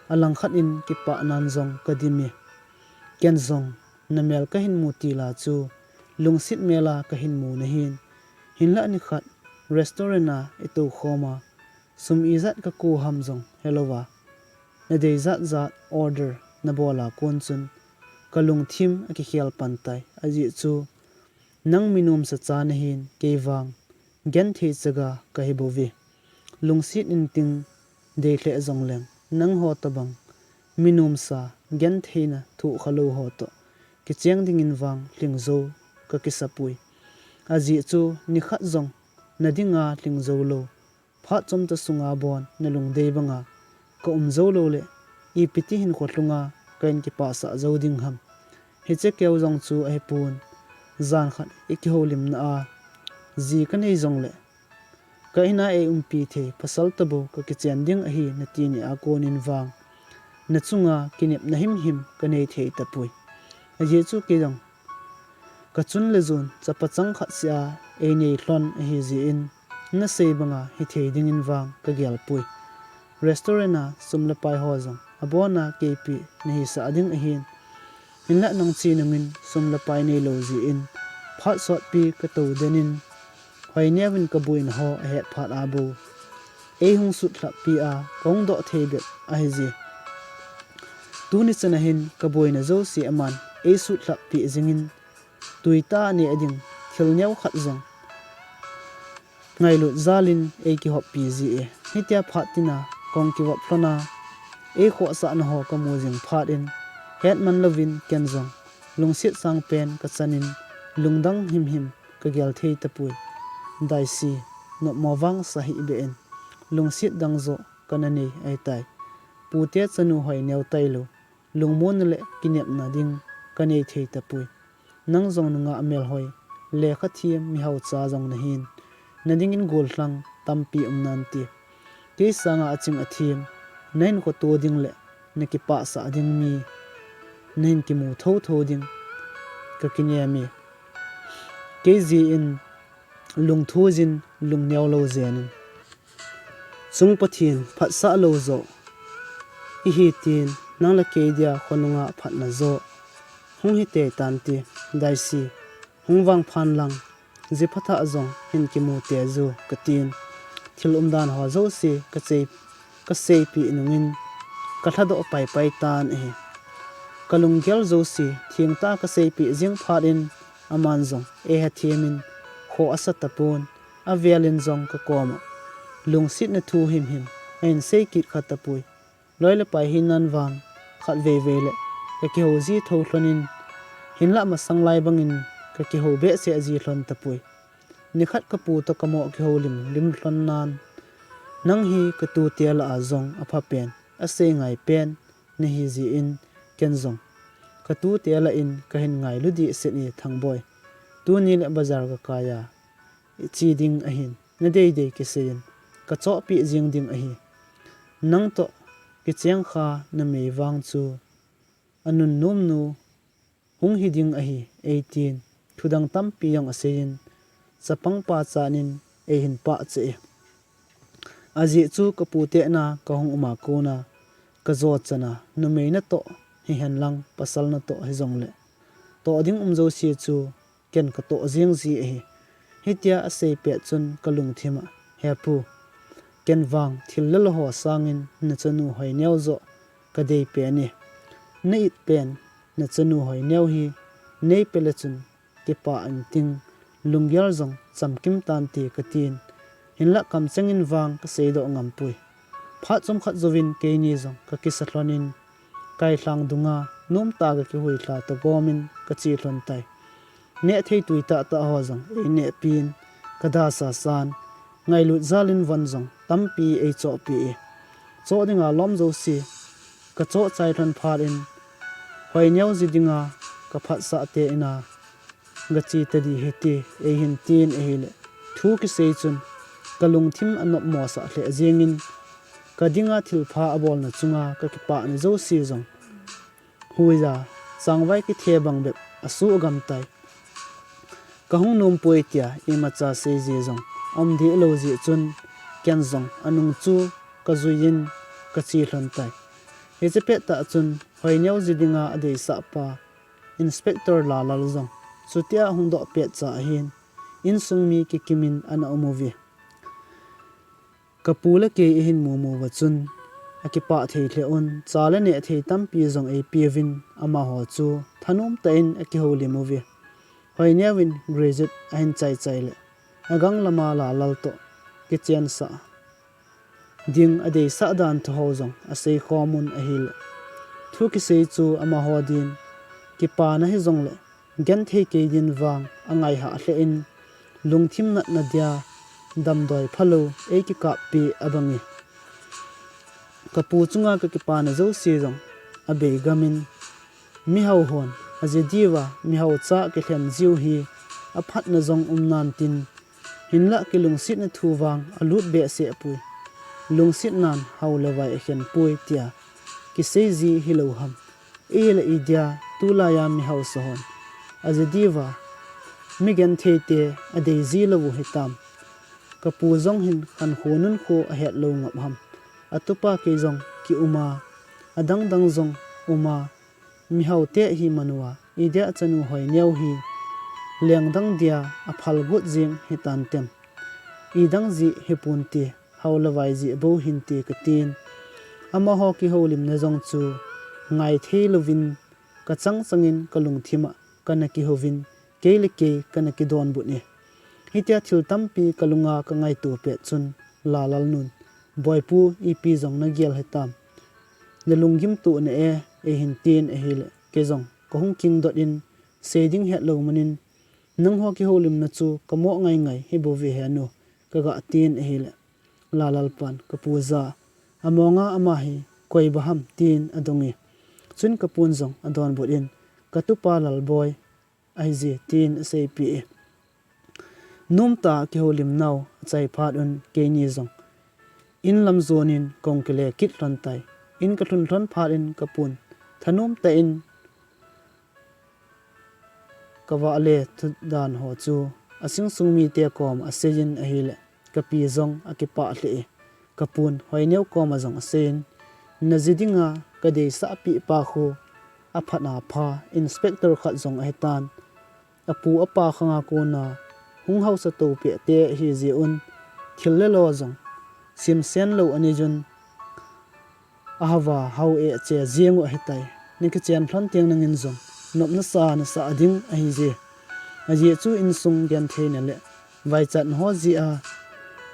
alangkhat in kipah nan jong kadim e. Ken jong namel kahin mu tila chu lungset mela kahin mu nahin. Hinlah nikhat restaurant a itoukhoma sum ijat kako ham jong helouva, nadei jatjat order nabola kon chun kalungthim akikhel pan tai. Ajeh chu nang mi nomsa cha nahin, kei vang genthei chaga kahibouve. Lungset inting dei lheh jongleng, nangho tobang mi nomsa gentheina thohkhalou ho toh kicheng dingin vang lhingjou kakisapoi. Ajeh chu nikhat jong nadinga lhingjoulou, phat chomcha sunga bon nalungdei banga kaum joulou le, ipiti hinkho lhunga kahin kipahsah jou ding ham. Hiche keu jong chu ahipon, jan khat ikihoulimna a ji kanei jongle, ka ina eiumpi thei pasal tobou kakichen ding ahi nati nia konin vang nachunga kinepna himhim kanei thei tapoi. Ajeh chu kei jong kachun le jon chapachang khat seh a einei lhon ahijeh in, nasei banga hithei dingin vang kagelpoi. Restaurant a sum le pai ho jong abona keipi nahisah ding ahin, hinlah nang che nungin sum le pai neilou jeh in phat sotpi katou den in, Hoineovin kaboina ho ahet phat a bou eihung sutlhappi a kahung doh thei bep ahije. Tuni chana hin kaboina jouse aman eisutlhappi jingin, tuitah a neh ding thil neokhat jong ngailut jalin eikihoppi ji e. Hitia phat tina kahung kivop lhona eikhohsahna ho kamu jing phat in, hetman louvin ken jong lungset sangpen kachanin lungdang himhim kagel thei tapoi. Daisy, nopmo vangsa hih beh in, lungset dang joh kana nei ahitai. Pute chanu Hoineo tailou lungmonna le kinepna ding kanei thei tapoi. Nang jong nungah melhoi, lekha them, mihaucha jong nahin, nadingin gollhang tampi um nante. Kei sanga aching athem, nahinkho to ding le nakipahsah ding mi nahin kimu thotho ding kakinem e. Kei jeh in lungthu jin, lungneo lou jenin, chung Pathen phatsah lou joh ihi tin, nang le kei dia khonunga phatna joh hung hitei tante. Daisy, Hung vangphan lang, ji phatah jong hin kimu teju, katin. Thil umdan ho jouse kasei, kaseipeh nungin, kalhadoh paipai tan ahi. Kalunggel jouse thengtah kaseipeh jing phat in, aman jong eihethemin, kho asa tapon, avelin jong kakoma lungsetna thu himhim ahin sei kit kha tapoi. Loi le pai hinan vang, khatvei vei le kakihou ji thou lhonin, hinlah masang lai bangin kakihou behseh ji lhon tapoi. Nikhat kapu toh kamo kihoulim lim lhon nan, nang hi katute lah a jong aphapen, asei ngai pen nahi jeh in, ken jong katute lah in kahin ngailu dehset e Thangboi. Tuni le bazar kakai a che ding ahin, nadeidei kiseiyin, kachohpeh jeng ding ahi. Nang toh kicheng kha namei vang chu anunnom nu hung hi ding ahi, eitin, thudang tampi jong aseiyin, chapang pachatnin eihin pachat e. Ajeh chu kapu tehna kahung uma kona, kajo chana, numei natoh hihen lang, pasal natoh hijongle, toh ding um jouse chu ken katoh jeng ji ahi. Hitia asei pet chun kalungthim a, He pu, ken vang thil le lo ho sangin nachanu Hoineo joh kadei pen e. Na it pen nachanu Hoineo hi neipe le chun kipah inting, lunggel jong chamkim tante, katin. Hinlah kamchengin vang kaseidoh ngampoi. Phat chomkhat jouvin keini jong kakisa lhonin, kailhang dunga nomtah a kakihuilha toh gomin kache lhon tai. Nehthei tui tahtah ho jong einehpin, kada sasan, ngailut jalin von jong tampi eichohpeh e. Choh dinga lom jouse kachoh chai lhon phat in, Hoineo ji dinga kaphatsah te ina gache tadi hite, eihin tin ahile, thu kisei chun kalungthim anopmosah lheh jengin, kadinga thilpha abolna chunga kakipahna jouse jong huija, changvai kithe bang bep asuh gamtai. Kahung nompoi tia imacha seiji jong aum deh lou jeh chun, ken jong anung chu kajuiyin kache lhon tai. Hiche pettah chun Hoineo ji dinga adeisah pa Inspector Lalal jong chutia ahung doh petcha ahin, insung mi kikimin ana um uve. Kapu le kei ihin mumu uva chun, akipah thei lheh un, cha le nehthei tampi jong eipeuvin, amaho chu thanom tah in akihoulim uve. Hoineo in graduate ahin chaichai le, agang lama Lalal toh kichensah ding adeisah dan thuho jong aseikhom un ahile, thu kisei chu amaho din kipana hijongle, genthei kei din vang angaihah lheh in, lungthim natna dia damdoi phalou eikikappeh abange. Kapu chunga kakipana jouse jong abeigamin, mihao hon aji diuva mihao cha kilhen jiu hi aphatna jong um nan tin, hinlah kilungsetna thu vang alut behseh poi. Lungsetnan hao le vai akhen poi tia kiseiji hilou ham? Ihile idia tulaiya mihaosa hon aji diuva migentheite adeiji lou u hitam? Kapu jong hin khankho nunkho ahetlou ngap ham? Atupa kei jong kiuma, adangdang jong uma, mihaote hi manuva, idia chanu Hoineo hi lengdang dia aphal got jeng hitantem? Idang jeh hiponte, hao le vai jeh bou hinte katin. Amaho kihoulimna jong chu ngaithei louvin, kachang changin kalungthima kana kihouvin, kei le kei kana kidonbut e. Hitia thil tampi kalunga kangaito pet chun Lalal nun, Boipu, ipi jong nagel hitam? Nalunggim tohna e, eihin tin ahile, kei jong kahung kingdot in, sei ding hetlou manin, nangho kihoulimna chu kamo ngaingai hibouve henu, kaga tin ahile, Lalal pan kapu jah a, amonga ama hi koiba ham tin adonge. Chun kapun jong adonbut in, katupa Lalboi ahije tin aseipeh e. Nomtah a kihoulimnau achai phat un keini jong inlam jonin kahung kile kit lhon tai. In kalhun lhon phat in kapun thanom tah in kavahle thudan ho chu asung sung mite koma aseiyin ahile, kapi jong akipah lheh e. Kapun Hoineo koma jong aseiyin, naji dinga kadeisah peh pa khu aphat apha, inspector khat jong ahitan, apu apa khanga kona hung hausa to peh te ahi jeh un, thil le lo jong simsen lou anei jun, ahava hao e che jeng u ahitai. Na kichen lhon teng nangin jong nopna sa na sa ding ahi je. Ajeh chu insung gentheina le vaichat na ho jeh a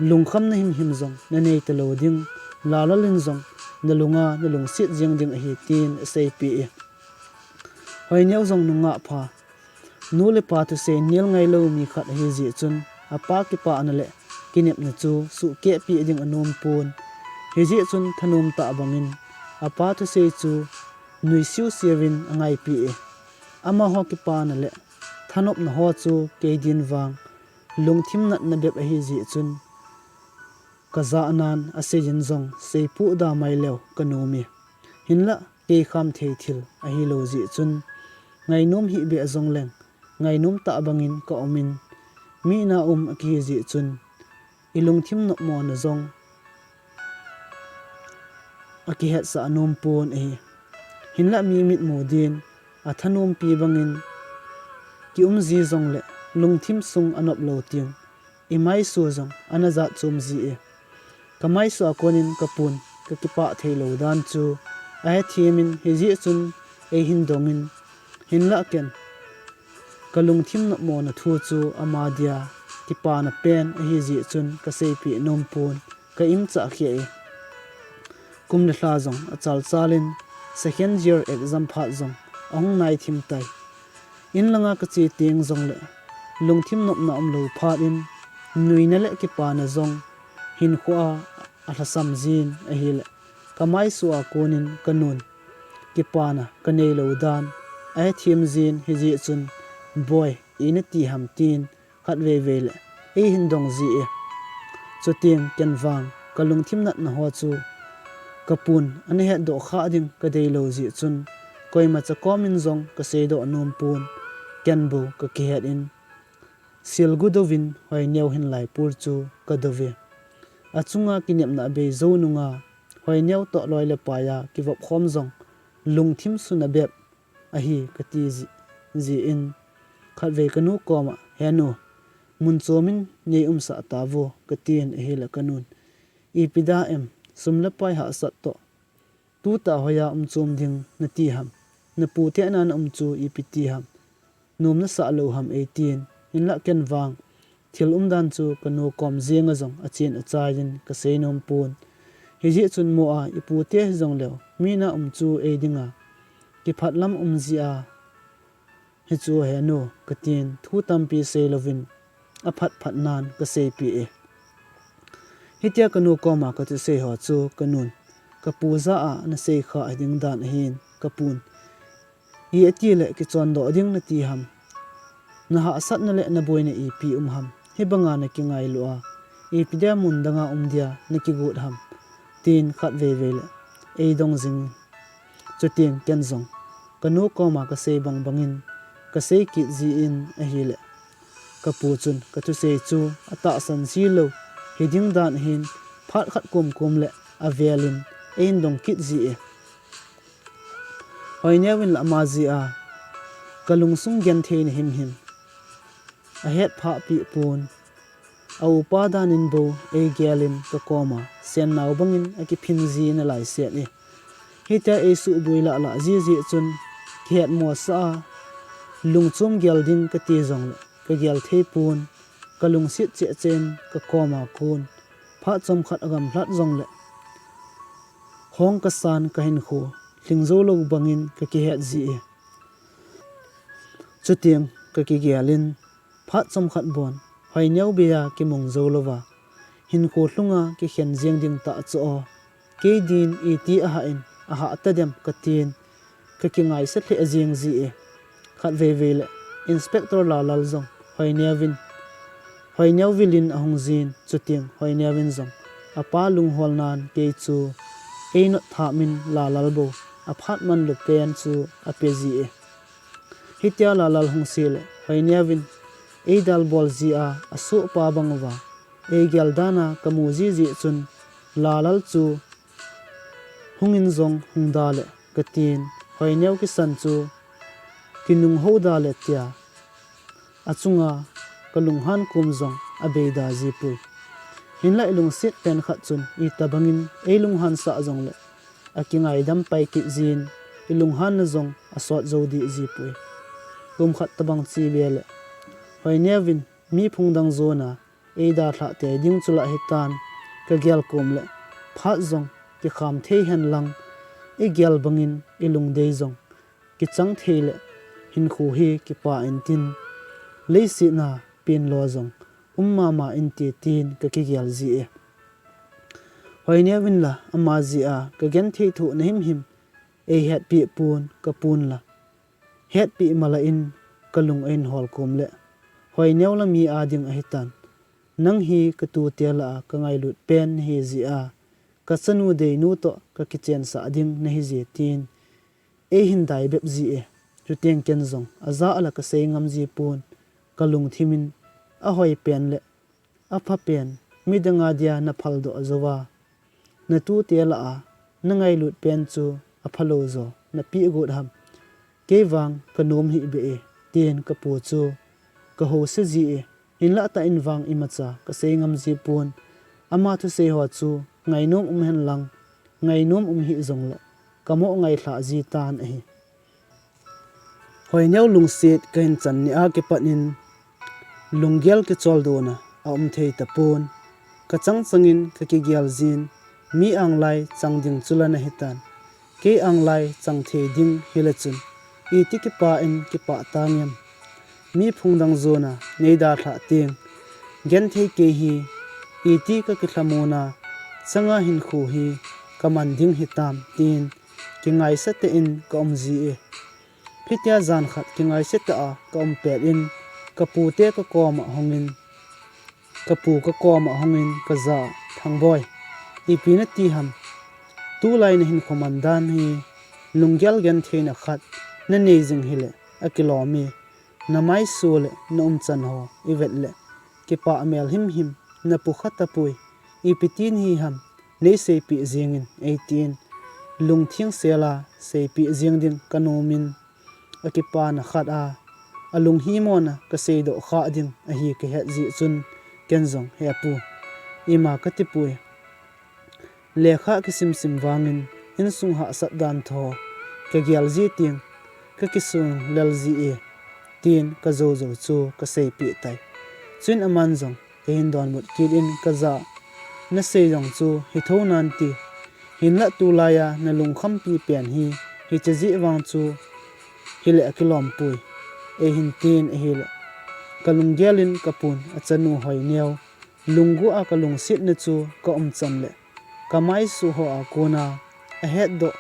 lungkhamna himhim jong na nei talou ding, Lalal in jong na lunga na lungset jeng ding ahi, tin aseipeh e. Hoineu jong nungah pha, nu le pa thusei nel ngai lou mi khat ahi jeh chun, apa kipana le kinepna chu suhkeh peh ding anom pon. Hijeh chun thanom tah bangin apa thusei chu nuisiu siuvin angaipeh e. Amaho kipana le thanopna ho chu kei din vang lungthim natna bep ahi jeh chun, kajah nan asei in jong seipoh da mai leu kanom e. Hinlah kei kham thei thil ahilou jeh chun, ngainom hih beh jong leng, ngainom tah bangin ka um in, mi na um akihi jeh chun, ilungthim nopmo na jong akihetsah nom pon ahi. Hinlah mi mitmu din athanompi bangin kium ji jongle, lungthim sung anop lou teng, imaisu jong ana jat chom ji e. Kamaisu a konin kapun kakipah thei lou dan chu ahethem in, hijeh chun eihin dong in, hinlah ken kalungthim nopmo na thu chu ama dia kipana pen ahi jeh chun kaseipeh nom pon, ka imchah kheh e. Kum le lha jong achal chal in, second year exam phat jong ahung nai thim tai. In langa kache teng jongle, lungthim nopna umlou phat in, nuina le kipana jong hinkhoa alhasam jin ahile, kamaisu a konin kanun kipana kanei lou dan ahethem jin, hijeh chun, Boi, ina ti ham, tin khatvei vei le eihin dong ji e. Chuteng ken vang kalungthim natna ho chu kapun ana hetdoh khah ding kadei lou jeh chun, koimacha komin jong kaseidoh nom pon, ken bou kakihet in, silgu douvin Hoineu hin laipur chu kadou ve. Achunga kinepna abei jou nunga, Hoineu toh loi le pai a kivop khom jong lungthim suna bep ahi kati ji, jeh in, khatvei kanu koma, He nu, mun chomin nei umsah tauvo, katin ahile kanun, Ipi da em, sum le pai hahsat toh tutah hoiya umchom ding nati ham, napu te ana na um chu ipi ti ham, nom nasah lou ham, eitin, hinlah ken vang thil umdan chu kanu kom jenga jong achen achai in kasei nom pon. Hijeh chun mo a ipu te hijongleu, mi na um chu ei dinga kiphat lam um jia, hichu he nu, katin thu tampi seilouvin aphat phat nan kaseipeh e. Hitia kanu koma kathusei ho chu kanun kapu jah a ana seikhah hiding dan ahin, kapun, I atile kichondoh ding nati ham, nahahsatna le naboina ipi um ham, hibanga nakingailu a, ipi dia mun danga um dia nakigot ham, tin khatvei vei le eidong jing. Chuteng ken jong kanu koma kasei bang bangin kasei kit jin ahile, kapu chun kathusei chu atahsan jilou hiding dan ahin, phat khat komkom le avelin eidong kit ji e. Hoineu in la ama jeh a kalungsung gentheina himhim ahetphah peh pon. A upa danin bou eigel in kakoma sennao bangin akiphin ji nalai set e. Hitia eisuhboi lah lah jiji chun kihetmosah a, lungchom gel ding kati jongle kagel thei pon, kalungset cheh cheh in kakoma kon phat chomkhat agamlhat jongle hong kasan kahinkho lhing joulou bangin kakihet ji e. Chuteng kakigel in phat chomkhat bon Hoineu beiya kimang joulouva hinkho lhunga kikhen jeng ding tah chu o, kei din iti ahah in ahah tadem katin kakingaisah lheh jeng ji e. Khatvei vei le Inspector Lalal jong Hoineu vil in ahung jin, chuteng Hoineu in jong apa lunghol nan kei chu einot thap in Lalal bou aphat manlu pen chu ape ji e. Hitia Lalal hung seh le Hoineu in eidalbol ji a asohpa bang uva eigel dan a kamu jiji chun Lalal chu hungin jong hung da le katin, Hoineu kisan chu kinunghou da le tia achunga kalunghan kom jong abeida jipoi. Hinlah ilungset pen khat chun itobangin eilunghan sah jongle akingaidam pai kit jin, ilunghanna jong asot jou deh jipoi. Kum khat tobang chele le Hoineuvin mi phung dang jona eidalhah tei ding chu lah hitan, kagel kom le phat jong kikham thei henlang, igel bangin ilungdei jong kichang thei le hinkho hi kipah intin, leiset a penlo jong um mama inte tin kakigel jie. Hoineuvin la ama jeh a kagenthei thohna himhim eihetpeh pon, kaponla hetpeh mala in kalung ahin hol kom le Hoineu la mi ading ahitan, nang hi katute lah a kangailut pen nahi jeh a, kachanu deinu toh kakichensah ding nahi jie tin eihin dai bep jie. Chuteng ken jong ajah la kasei ngam jipon, kalungthimin ahoi pen le apha pen midang adia naphaldoh jouva natute lah a nangailut pen chu aphalou jo napeh got ham, kei vang kanom hih beh e, tin kapu chu kahouse jie. Hinlah tah in vang imacha kasei ngam jipon, ama thusei ho chu ngainom um henlang, ngainom um hih jongle kamoh ngailhah jitan ahi. Hoineu lungset kahin chan nia kipat in lunggel kicholdo na aum thei tapon. Kachang changin kakigel jin, mi anglai chang ding chu la nahitan, kei anglai chang thei ding hile chun iti kipah in kipah tangem? Mi phung dang jona neidalhah teng genthei kei hi iti kakilhamona changa hinkho hi kaman ding hitam, tin kingaisah tah in kaum jie. Hitia jan khat kingaisah tah a kaum pet in kapute kakoma hungin, kapu kakoma hungin kajah a, Thangboi, ipi nati ham? Tulai nahinkho man dan hi lunggel gentheina khat nanei jing hile akilom e. Namaisu le naumchan ho ivet le kipah mel himhim, napukha tapoi, ipi tin hi ham, neiseipeh jengin eitin, lungtheng sela seipeh jeng ding kanomin, akipana khat a alunghimona kaseidoh khah ding ahi kahet jeh chun ken jong, Hepu, ima katipoi, lekha kisimsim vangin insung hahsat dan tho kagel ji teng kakisung lel jie, tin kajoujou chu kaseipeh tai. Chuin aman jong kahin donbut kit in kajah a, Nasei jong chu hithou nante, hinlah tulai a nalungkhampi pen hi hiche jeh vang chu hile akilompoi, eihin tin ahile kalunggel in kapun achanu Hoineu, lunggel a kalungsetna chu kaumchan le kamaisu ho a kona ahetdoh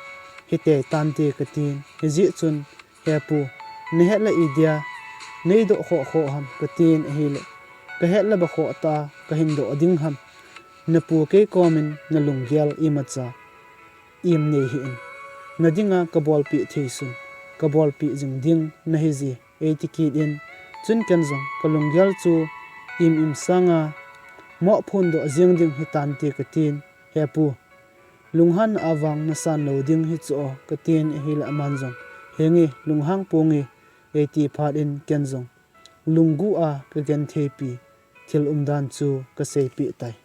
hitei tante katin, hijeh chun, Hepu, nahet le idia neidoh khoh khoh ham katin ahile, kahet le bakhoh tah a kahin doh ding ham? Napu kei komin nalunggel imacha im nei hih in, nadinga kabolpeh thei sun kabolpeh jing ding nahi ji, eiti kit in. Chuin ken jong kalunggel chu im im sanga moh phondoh jeng ding hitante katin, Hepu, lunghanna a vang nasan lou ding hichu o katin ahile aman jong, Henge, lunghang ponge, eiti phat in ken jong lunggel a kagentheipi thil umdan chu kaseipeh tai.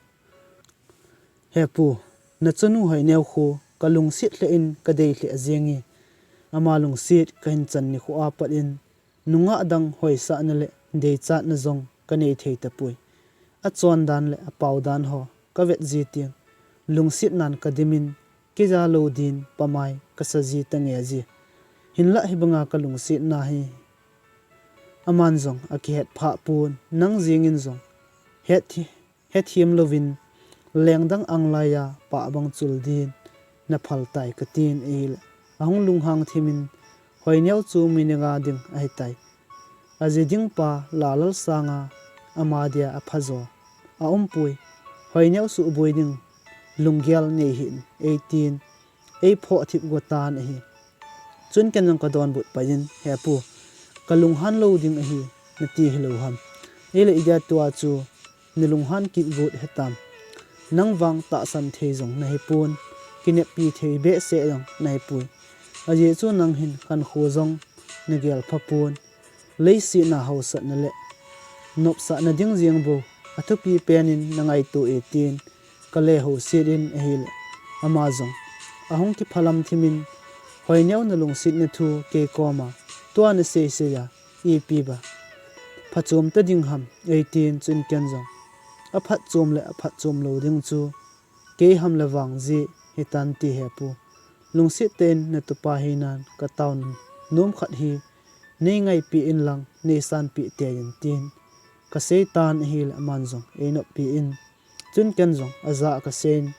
Hepu, nachanu Hoineu khu kalungset lheh in kadei lheh jenge. Ama lungset kahin chan nikho a pat in nungah dang hoisahna le deichatna jong kanei thei tapoi. Achondan le apaodan ho kavet ji teng lungsetnan kadimin, kija lou din pamai kasa ji tange ji. Hinlah hibanga kalungsetna hi aman jong akihet phah pon, nang jengin jong het hi hethem louvin, lengdang anglai a pah bang chul din naphal tai katin ahile, ahung lunghang thimin, Hoineu chu mi nunga ding ahitai, aji ding pa Lalal sanga ama dia aphajo aumpoi, Hoineu suhboi ding lunggel nei hih in eitin, eiphoh thip go tan ahi. Chun ken jong kadonbut pai in, Hepu, kalunghan lou ding ahi nati hilou ham? Ahile idia tua chu nalunghan kit got hitam? Nang vang tahsan thei jong nahipon, kineppi thei behseh jong nahipoi. Ajeh chu nang hin khankho jong nagel phapon, leiset a haosatna le nopsahna ding jeng bou athupi penin na ngaito e, tin ka lehou set in ahile, ama jong ahung kiphalam thimin, Hoineu, na lungsetna thu kei koma tua na seisei a ipi ba phachom ta ding ham, eitin, chun ken jong aphatchom le aphatchom lou ding chu kei ham le vang jeh hitan ti hepu. Lungset tah in na tupa hinan ka taona nom khat hi nei ngaipi in lang nei sanpi tei in, tin ka seitan ahile aman jong ei noppi in, chun ken jong ajah a ka seiyin,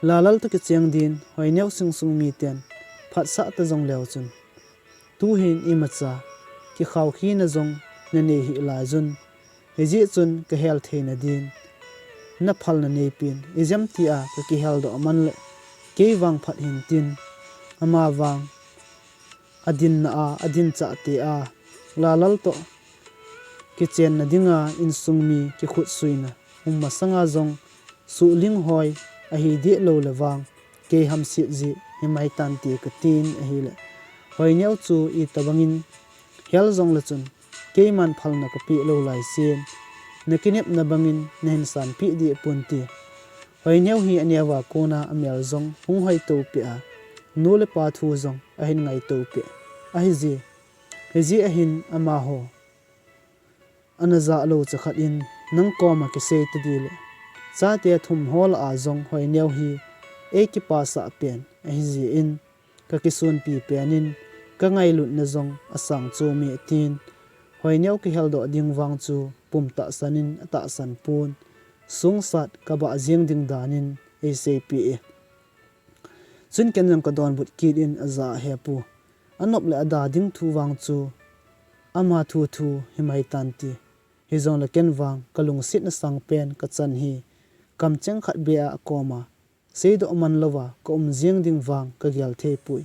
Lalal toh kicheng din Hoineu, Singsung miten phatsah ta jong leu chun, tuhin imacha kikhaukhi na jong na nei hih laijun, hijeh chun ka hel theina din na phalna neipin, ijemtia ka kiheldoh man le kei vang phat hin, tin ama vang adinna a, adin chah te a, Lalal toh kichenna dinga insung mi kikhutsuina um masanga jong suhling hoi ahi deh lou le vang, kei hamset jeh himai tante ka tin ahile, Hoineu chu itobangin hel jong le chun keiman phalna ka peh lou laisen, na kinepna bangin na hin sanpi deh ponte. Hoineu hi aneo a kona amel jong hung hoito peh a, nu le pa thu jong ahin ngaito peh ahi jeh, hijeh ahin amaho ana jah lou cha khat in nang koma kisei ta ding le, chate thum ho lah a jong Hoineu hi ei kipasah pen ahi jeh in, ka kisunpi pen in ka ngailutna jong asang chom e, tin Hoineu kiheldoh ding vang chu pum tahsan in atahsan pon, sungsat ka bah jeng ding dan in ei seipeh e. Chun ken jong ka donbut kit in, ajah a hepu, anop le ada ding thu vang chu ama thu thu himai tante. Hijongle ken vang ka lungsetna sangpen ka chan hi kamcheng khat beh a akoma seidoh man louva ka um jeng ding vang ka gel thei poi.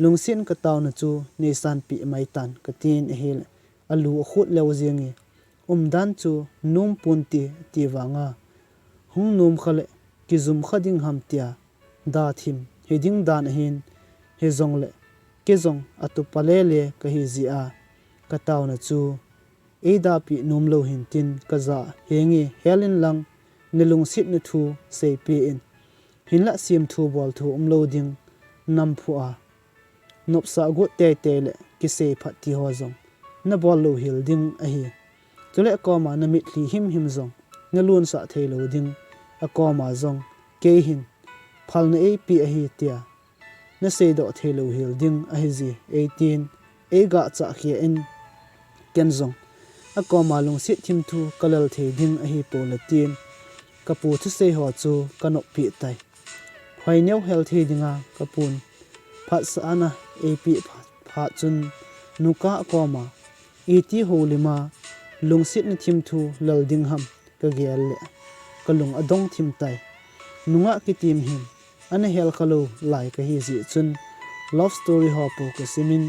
Lungset in ka taona chu nei sanpi mai tan, ka tin ahile, alu akhut leu jenge, umdan chu nom ponte ati vanga, hung nom kha le kijum kha ding ham tia da thim hi ding dan ahin, hijongle kei jong atupa lele kahi jeh a ka taona chu ei dapeh nom lou hin, tin ka jah a, henge, hel in lang na lungsetna thu seipeh in, hinlah semthu bolthu umlou ding, namphu a nopsah got teitei le kisei phat ti ho jong na bol louhel ding ahi. Chule akoma na mitlhi himhim jong na lonsah thei lou ding, akoma jong kei hin phalna eipeh ahi tia na seidoh thei louhel ding ahi jeh, eitin, eigah chah kheh in, ken jong akoma lungset thim thu ka lel thei ding ahipoi le tin, ka pu thusei ho chu ka noppeh tai. Hoineu hel thei dinga ka pun phatsahna eipeh phat chun, nungah akoma iti houlim a lungsetna thim thu lel ding ham ka gel le ka lung adong thim tai. Nungah kitim hin ana hel kha lou lai kahi jeh chun, love story ho po ka simin,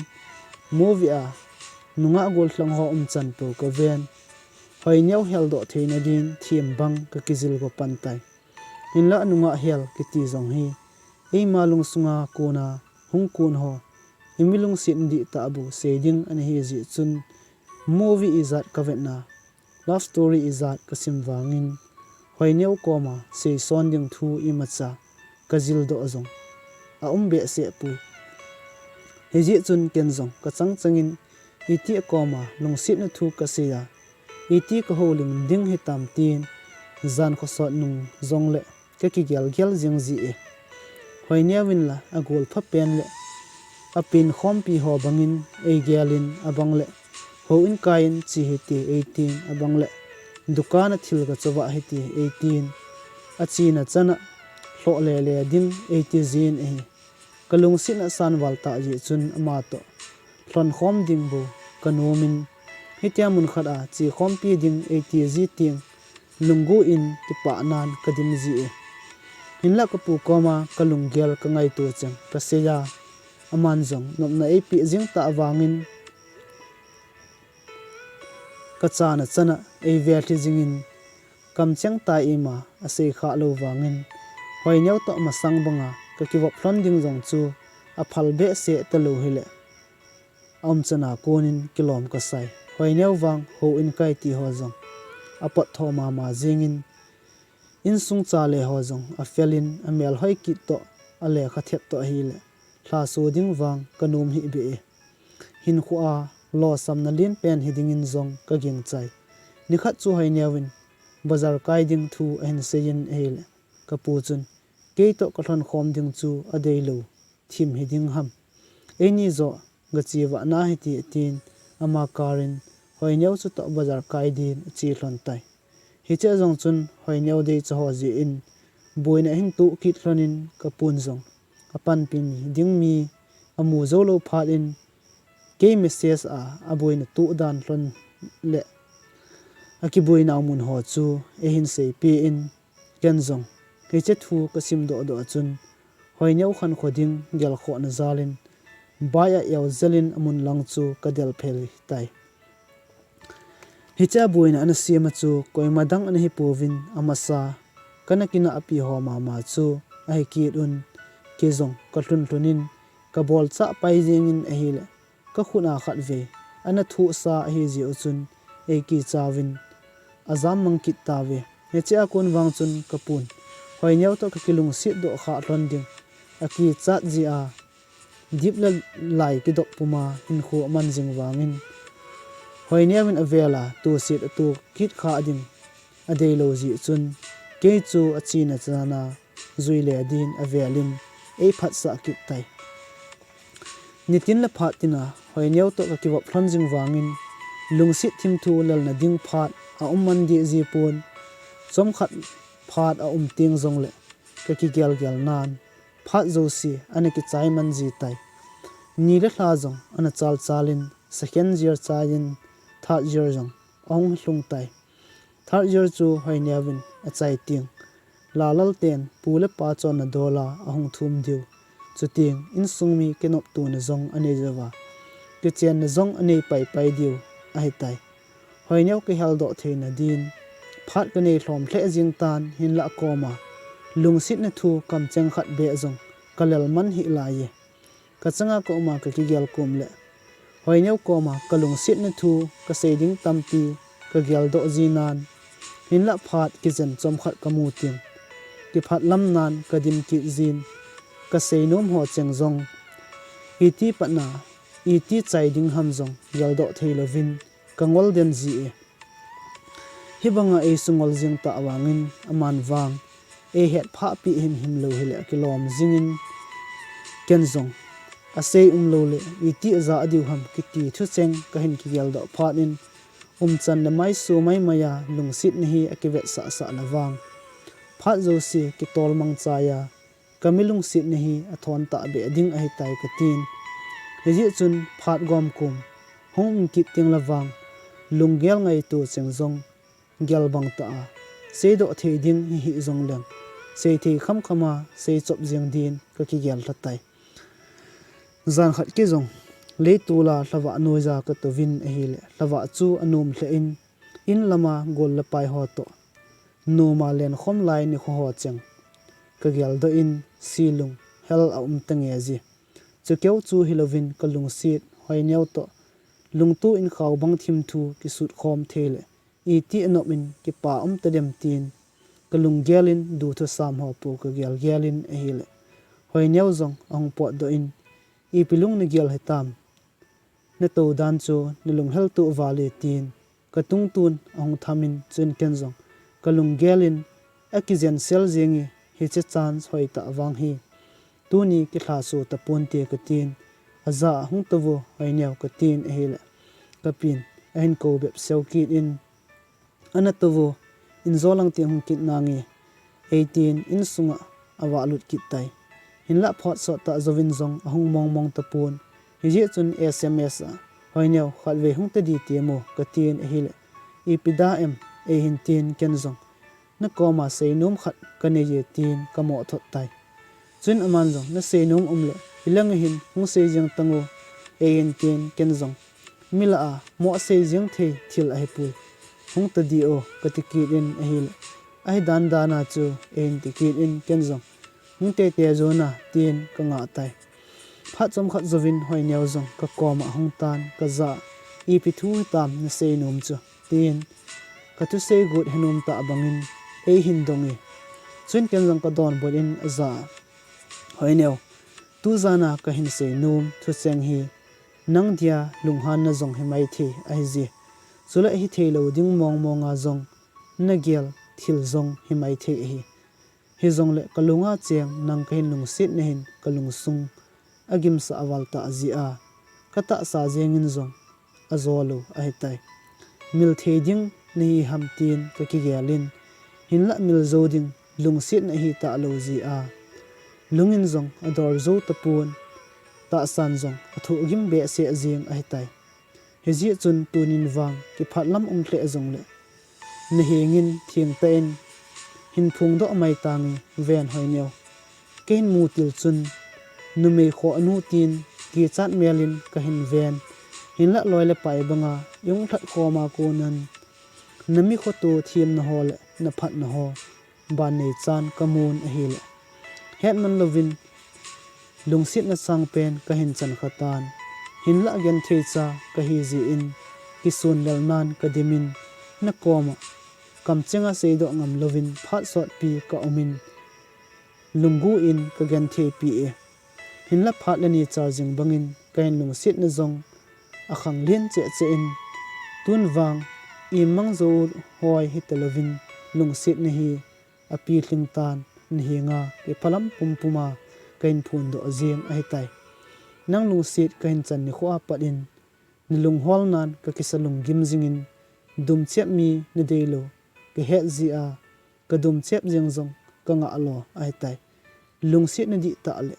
movie a nungah gollhang ho umchan po ka ven. Hoineu heldoh theina din thim bang ka kijil go pan tai. Hinlah nungah hel kiti jong hi eima lungsunga kona hung kon ho, imi lungset dihtah bou sei ding ana hi jeh chun, movie ijat ka vetna, love story ijat ka sim vangin, Hoineu koma seison ding thu imacha ka jildoh jong aum behseh poi. Hijeh chun ken jong ka chang changin iti akoma lungsetna thu ka sei a, iti ka houlim ding hitam tin, jan khosot nung jongle ka kigel gel jing ji e. Hoineu in la agol pha pen le apen khompi ho bangin eigel in, abang le houin kai in che hite eitin, abang le dukan a thil ka chovah hite eitin, achena chana lhoh lele ding eiti jin ahi. Ka lungsetna sanval tah jeh chun ama toh lhon khom ding bou ka nomin, hitia mun khat a che khompi ding eiti ji teng, lunggu in kipah nan ka dim ji e. Hinlah ka pu koma ka lunggel ka ngaito cheng ka sei a, aman jong nopna eipeh jing tah vangin, ka chena chana eive lhi jingin, kamcheng tah ima asei kha lou vangin, Hoineu toh masang banga ka kivop lhon ding jong chu aphal behseh talou hile, aumchan a konin kilom ka sai. Hoineu vang houin kai ti ho jong apot tho mama jingin, insung chale ho jong afelin, amel hoi kit toh, alekha thet toh ahile, lhaso ding vang kanom hih beh e. Hinkhoa losamna lenpen hidingin jong kagingchai. Nikhat chu Hoineu in bazar kai ding thu ahin seiyin ahile, kapu chun, keitoh kalhon khom ding chu adeilou thim hiding ham. Eini joh gache vah nahite, atin, ama karin Hoineu chutoh bazar kai din ache lhon tai. Hichea jong chun Hoineu deicha ho jeh in boina ahin toh kit lhonin, kapun jong apanpi ding mi amu joulou phat in, kei message a aboina toh dan lhon le akiboinau mun ho chu eihin seipeh in, ken jong hiche thu kasim dohdoh a chun, Hoineu khankho ding gelkhohna jalin, bike a eojelin amun lang chu kadel phei tai. Hichea boina ana sem a chu koima dang ana hipouvin, amasa kana kinahpi ho mama chu ahi kit un, kei jong kalhun lhunin kabolchah pai jengin ahile, kakhut a khatvei ana thohsa ahi jeh u chun, eikichauvin ajam mang kit tauve. Hichea kon vang chun kapun Hoineu toh kakilungset doh khah lhon ding akichat jeh a, dip le lai kidop puma hinkho aman jing vangin, Hoineu in avel a toset ato kit khah ding adeilou jeh chun, kei chu achena chana jui le din avelin eiphatsah kit tai. Nitin le phat tina Hoineu toh kakivop lhon jing vangin, lungset thimthu lelna ding phat aum man deh jipon, chomkhat phat aum teng jongle kakigelgel nan, phat jouse ana kichai man ji tai. Ni le lha jong ana chalchalin, second year chaiyin, third year jong ahung lhung tai. Third year chu Hoineu in achai teng, Lalal ten pu le pa chonna dola ahung thum diu, chuteng insung mi kinoptona jong anei jouva, kichenna jong anei paipai diu ahitai. Hoineu kiheldoh theina din phat kanei lhom lheh jeng tan, hinlah koma lungsetna thu kamcheng khat beh jong kalel man hih laiye. Kachanga kauma kakigel kom le, Hoineu koma kalungsetna thu kasei ding tampi kageldoh jinan, hinlah phat kijen chomkhat kamu teng, kiphatlam nan kadim kit jin, kaseinom ho cheng jong iti patna, iti chai ding ham jong geldoh theilouvin kangol den ji e. Hibanga eisungol jeng tah vangin aman vang eihet phahpeh himhim lou hile akilom jingin, ken jong asei umlou le iti ajah diu ham kiti thucheng kahin kigeldoh phat in, umchan le maiso maimai a lungsetna hi akivetsahsah na vang, phat jouse kitol mangchai a kami lungsetna hi athon tahbeh ding ahitai katin. Hijeh chun phat gomkom hung um kit teng le vang, lunggel ngaito cheng jong gel bang tah a seidoh thei ding hihih jongleng, seithei khamkham a seichop jeng din kakigel lha tai. Jan khat kei jong leitol a lhavah noija katouvin ahile, lhavah chu anom lheh in, in lama gol le pai ho toh noma lenkhom lai nikho ho cheng kageldoh in, silung hel aum tange ji. Chukeu chu hilouvin kalungset Hoineu toh lungto in khaobang thimthu kisutkhom thei le, iti anop in kipa um tadem tin kalunggel in, duthusam ho pu kagelgel in ahile, Hoineu jong ahung potdoh in, ipi lung nagel hitam, natou dan chu nalunghel toh vale tin katungtun ahung thamin, chun ken jong kalunggel in, akijensel jenge, hiche chance hoitah vang hi tuni kilhaso taponte katin, ajah a hung touvo Hoineu katin ahile, kapin ahin kou bepseu kit in, ana touvo, injo lang teng hung kit nange, eitin insunga avahlut kit tai. Hinlah phat sottah jouvin jong ahung mongmong tapon, hijeh chun S M S a, Hoineu, khatvei hung tadi temo katin ahile, ipi da em, eihin tin ken jong, nakoma seinom khat kaneiye tin kamoh thot tai. Chun aman jong, naseinom umle hilanga hin hung sei jeng tango, eihin tin ken jong, milah a moh sei jeng thei thil ahipoi, hung tadi o kati kit in ahile, ahi dandan a chu eihin ti kit in ken jong, hung teitei jona tin kangah tai. Phat chomkhat jouvin Hoineu jong kakoma ahung tan, kajah a ipi thu hitam nasei nom chu, tin kathusei got henom tah bangin eihin dong e. Chuin ken jong kadonbut in aja, Hoineo, tujana kahin sei nom thucheng hi nang dia lunghanna jong hi maithei ahi je. Chule hithei lou ding mong monga jong nagel thil jong hi maithei ahi. Hijongle kalunga cheng nang kahin lungsetna hin kalungsung agimsah aval tah jeh a, katahsa jengin jong ajo lou ahitai. Mil thei ding nahi ham tin kakigel in, hinlah mil jou ding lungsetna ahi talou jeh a, lungin jong ador jou tapon, tahsan jong athohgim behseh jeng ahitai. Hijeh chun tunin vang kiphat lam um lheh jongle, nahengin thengtah in hin phongdoh mai tange, ven Hoineo. Kahin mu til chun, numei khoh nu tin kichat melin kahin ven. Hinlah loi le pai banga ihung lhat khoma konin, nami khoto themna ho le naphatna ho ban neichan kamun ahile, hetman louvin lungsetna sangpen kahin chan khatan. Hinlah gentheicha kahi jeh in, kisun lelnan kadimin, nakoma kamchenga seidoh ngam louvin phat sotpi kaumin, lunggu in kagentheipi e. Hinlah phat le ni char jing bangin kahin lungsetna jong akhang len cheh cheh in, tun vang imang jou hoi hita louvin lungsetna hi apilhing tan, nahenga kiphalam pumpuma kahin phondoh jeng ahitai. Nang lungset kahin chan nikho a pat in, nalungholnan kakisa lunggim jingin, dumchep mi nadeilou kahet jeh a, kadumchep jeng jong kangah lo ahitai. Lungsetna dihtah le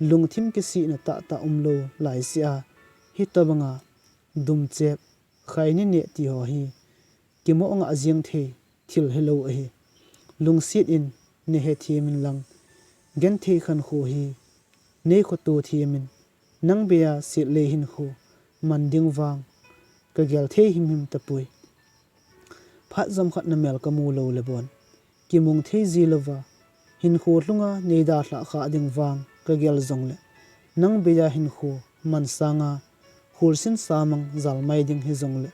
lungthim kisihna tahtah umlou laisea, hitobanga dumchep, khaini neh ti ho hi kimoh ngah jeng thei thil hilou ahi. Lungset in nahethem inlang, genthei khankho hi neikhoto themin, nang beija setlei hinkho man ding vang kagel thei himhim tapoi. Phat chomkhat namel kamu lou le bon, kimung thei ji louva hinkho lhunga neidalhah kha ding vang kagel jongle, nang beija hinkho man sanga kholsin samang jalmai ding hijongle,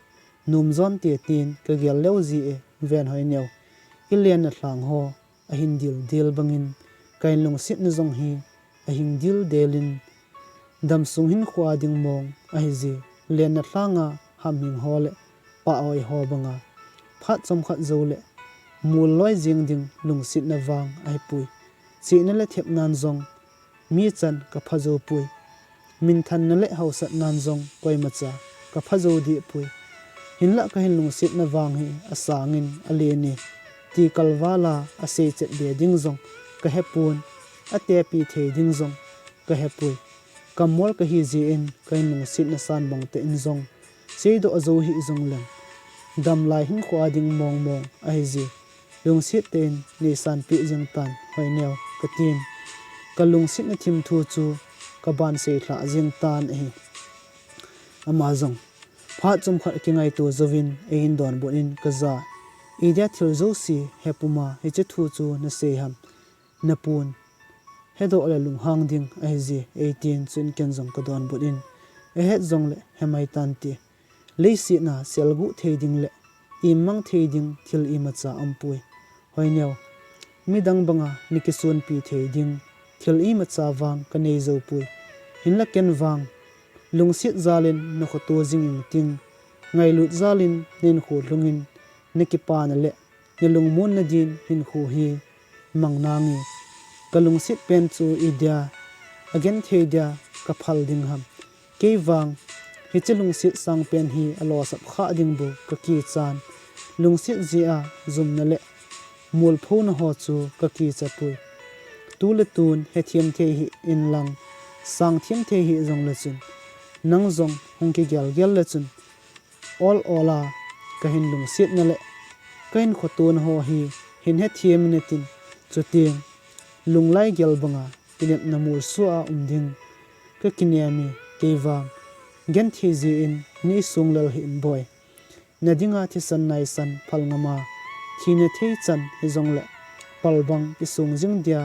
nomjon te tin kagel leu ji e, ven Hoineo. Ilenna lhang ho ahin dildel bangin, kahin lungsetna jong hi ahing dildel in, damsung hinkhoa ding mong ahije. Lenna lhanga hamhing ho le pahhoi ho banga phat chomkhat joule mol loi jeng ding lungsetna vang ahipoi. Chihna le thepnan jong michan kapha joupoi. Minthanna le haosatnan jong koimacha kapha jou dehpoi. Hinlah kahin lungsetna vang hi asangin alen e, ti kalvala aseichet be ding jong kahepon, atepi thei ding jong kahepoi. Kammol kahijeh in kahin lungsetna san bangtah in jong seidoh jou hih jongleng, damlai hinkhoa ding mongmong ahije. Lungset tah in neisanpeh jeng tan Hoineo, katin, kalungsetna thimthu chu kaban seilhah jeng tan ahi. Ama jong phat chomkhat kingaito jouvin eihin donbut in kaja, idia thil jouse hepuma hiche thu chu nasei ham, napon hedoh le lunghang ding ahije, eitin, chuin ken jong kadonbut in, ahet jongle hemai tante. Leiset a selguh thei ding le immang thei ding thil imacha aumpoi. Hoineo, midang banga nakisonpi thei ding thil imacha vang kanei joupoi. Hinlah ken vang lungset jalin nakhoto jing ingting, ngailut jalin nahinkho lhungin nakipana le nalungmonna din hinkho hi mang nange. Kalungset pen chu idia, agenthei dia kaphal ding ham. Kei vang hiche lungset sangpen hi alosap khah ding bou kakichan. Lungset jeh a jumna le molphona ho chu kakichapoi. Tule tun hethem thei hih inlang, sangthem thei hih jongle chun, nang jong hung kigelgel le chun, ol ol a kahin lungsetna le kahin khotona ho hi hin hethem in natin, chuteng lunglai gel banga kinepna molso a um ding kakinem e. Kei vang genthei jeh in neisong lel hih in boi. Nadinga thisan naisan phal ngama thina thei chan hijongle palbang kisong jing dia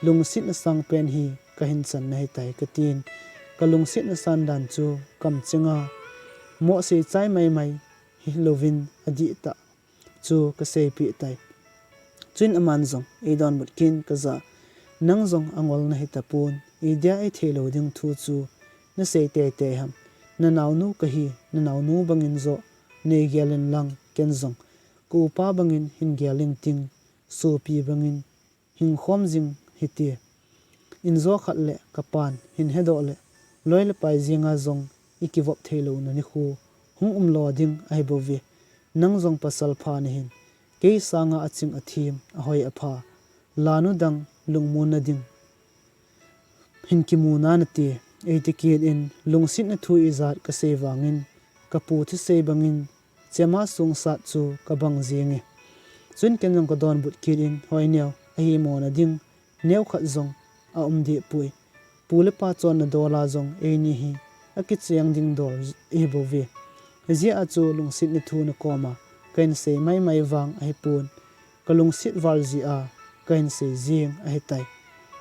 lungsetna sangpen hi kahin channa ahitai, katin. Kalungsetna san dan chu kamchenga Mohsei chai maimai hilouvin adihtah chu kaseipeh tai. Chuin aman jong eidonbut kit in kaja, nang jong angol nahitapon, idia eitheilou ding thu chu nasei teitei ham? Nanaonu kahi, nanaonu bangin joh neigel inlang ken jong ka upa bangin hin gel inting, sopi bangin hingkhom jing hite. Injo khat le kapan hin hedoh le, loi le pai jenga jong ikivop theilouna nikho hung umlo ding ahibouve. Nang jong pasal pha nahin, kei sanga aching athem, ahoi apha, lanu dang lungmonna ding hin kimu nanate. Eiti kit in lungsetna thu ijat kasei vangin, kapu thusei bangin chema sungsat chu kabang jenge. Chuin ken jong kadonbut kit in, Hoineo, ahimona ding neokhat jong aum dehpoi. Pu le pa chonna dola jong eini hi akicheng ding dol ihibouve. Hijeh a chu lungsetna thu nakoma kahin sei maimai vang ahipon, kalungset val jeh a kahin sei jeng ahitai.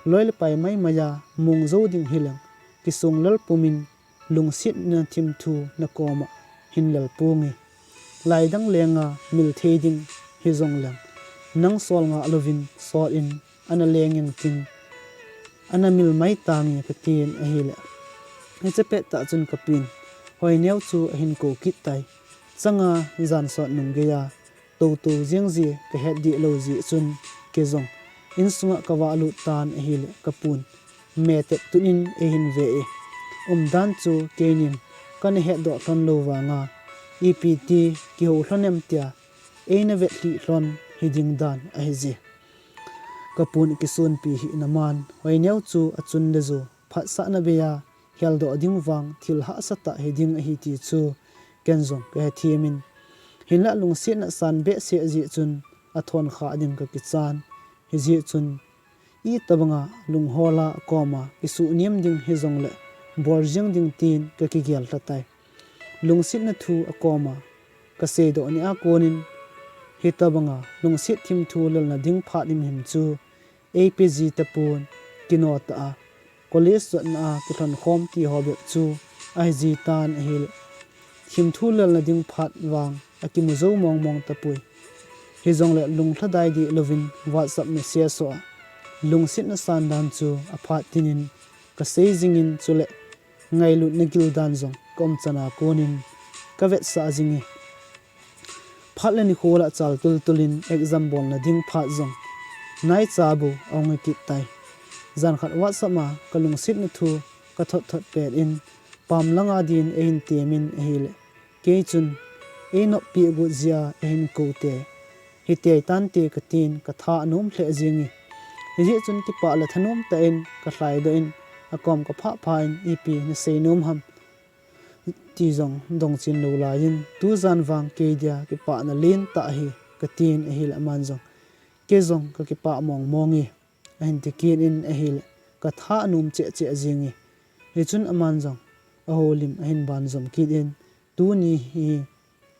Loi le pai maimai a mong jou ding hileng, kisong lel pumin lungsetna thimthu nakoma hin lel ponge. Laidang lenga mil thei ding hijongleng, nang sol ngah louvin sot in ana leng intin, ana mil mai tange, katin ahile, hiche pettah chun kapin Hoineo chu ahin kou kit tai. Changa jan sot nung geiya toutou jeng jeh kahet deh lou jeh chun, kei jong insunga kavahlut tan ahile, kapun metep tun in eihin ve e. Umdan chu keinin kana hetdoh lhon lou vanga, ipi ti kihou lhon em tia eina vetlhih lhon hiding dan ahije. Kapun akisonpi hihna man, Hoineo chu achun le ju phatsahna beiya heldoh ding vang thil hahsatah hiding ahi ti chu ken jong kahethem in, hinlah lungsetna san behseh jeh chun athon khah ding kakichan. Hijeh chun itobanga lunghola akoma kisuhnem ding hijongle bol jeng ding tin kakigel lha tai. Lungsetna thu akoma kaseidoh nia konin, hitobanga lungset thimthu lelna ding phat himhim chu eipe ji tapon, kino tah a college jotna a kilhonkhom tiho bep chu ahiji tan ahile, thimthu lelna ding phat vang akimu jou mongmong tapoi. Hijongle lunglhadai deh louvin WhatsApp message ho a lungsetna san dan chu aphat tinin kasei jingin, chule ngailutna gildan jong kaumchan a konin kavetsah jinge. Phat le nikho lah chal tultul in exam bolna ding phat jong naicha bou ahung hikit tai. Jan khat WhatsApp a kalungsetna thu kathot thot pet in, pam langa din eihin temin ahile, kei chun einoppeh got jeh a eihin kou te, hitei tante katin katha anom lheh jenge. Hijeh chun kipah le thanom tah in kalhaidoh in, akom kaphah pha in, ipi nasei nom ham ti jong dongchen lou laiyin, tujan vang kei dia kipahna lentah ahi, katin ahile aman jong, kei jong kakipah mongmong e, ahin tikit in ahile, katha anom cheh cheh jenge. Hichun aman jong ahoulim ahin banjom kit in, tuni hi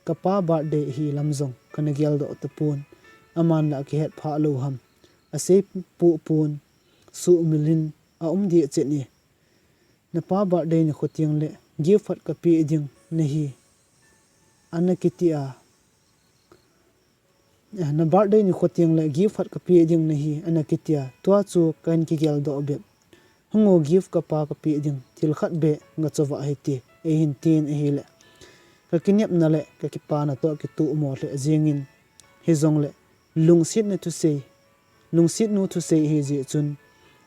kapa birthday ahi lam jong kana geldoh tapon, aman lah akihet phah lou ham, asei poh pon, suhmil in aum deh chet e. Napa birthday nikho tengle gift khat kapeh ding nahi, ana kiti a, na birthday nikho tengle gift khat kapeh ding nahi, ana kiti a, tua chu kahin kigeldoh bep. Hungo, gift kapa kapeh ding, thil khat beh gachovah hite, eihin tin ahile, kakinepna le kakipana toh kitohmo lheh jengin, hijongle lungsetna thusei, lungsetnu thusei ahijeh chun,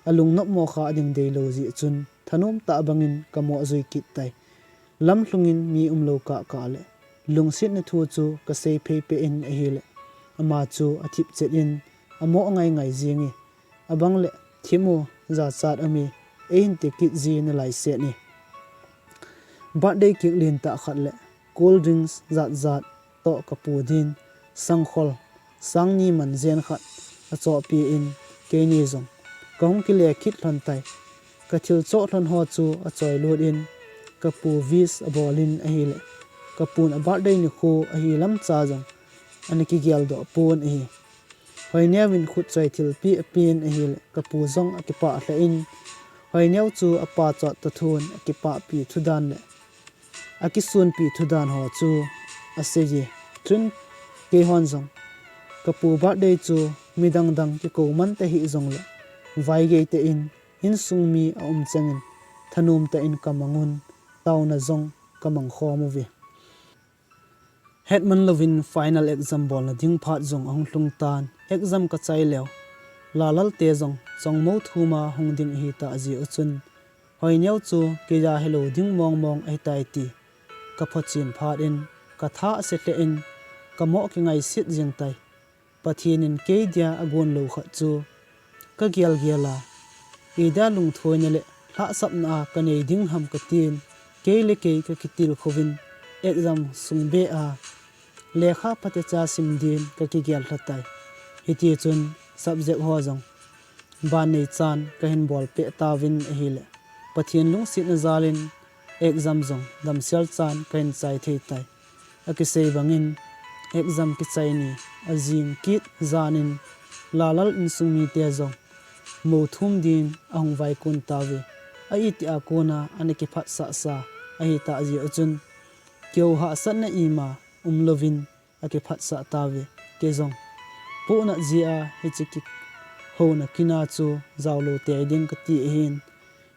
alungnopmo kha ding deilou jeh chun, thanom tah bangin kamoh jui kit tai. Lamlhungin mi umlou kahkah le lungsetna thu chu kasei phei peh in ahile, ama chu athip chet in, amoh ngai ngai jenge. Abangle, thim u, jachat aume, eihin tikit ji nalai set e. Birthday cake lentah khat le cold drinks jat jat toh kapu din, sangkhol sangni man jen khat achohpeh in, keini jong kahung kile kit lhon tai. Kathil choh lhon ho chu achoilut in, kapu wish abol in ahile, kapun a birthday nikho ahi lamcha jong ana kigeldoh pon ahi. Hoineovin khutchoi thilpeh apen ahile, kapu jong akipah lheh in, Hoineo chu apa chot toh thon akipahpi thudan le akisunpi thudan ho chu asei e. Chun keihon jong kapu birthday chu midang dang kikou man tahih jongle, vaigei tah in insung mi aum chengin thanom tah in kamang un, taona jong kamang khom uve. Hetman louvin final exam bolna ding phat jong ahung lhung tan, exam kachai leu Lallal te jong chongmo thum a hung ding ahitah jeh u chun, Hoineo chu keija hilou ding mong mong ahitai ti kaphotchen phat in, katha ase lheh in, kamoh kingaiset jeng tai. Pathen in kei dia agon lou khat chu kagel gel a, idia lungthoina le lhahsamna a kanei ding ham katin, kei le kei kakitilkhouvin exam sung beh a lekha phatecha sim din kakigel lha tai. Hitichun subject ho jong ban neichan kahin bolpeh tauvin ahile, Pathen lungsetna jalin exam jong damsel chan kahin chai thei tai. Akisei bangin exam kichai ni ajing kit janin Lallal insung mite jong mou thum din ahung vaikon tauve. A itih a kona ana kiphatsah sa ahitah jeh u chun, kihou hahsatna ima umlouvin akiphatsah tauve. Kei jong pohnat jeh a hiche kihouna kin a chu jaolou tei ding kati ahin,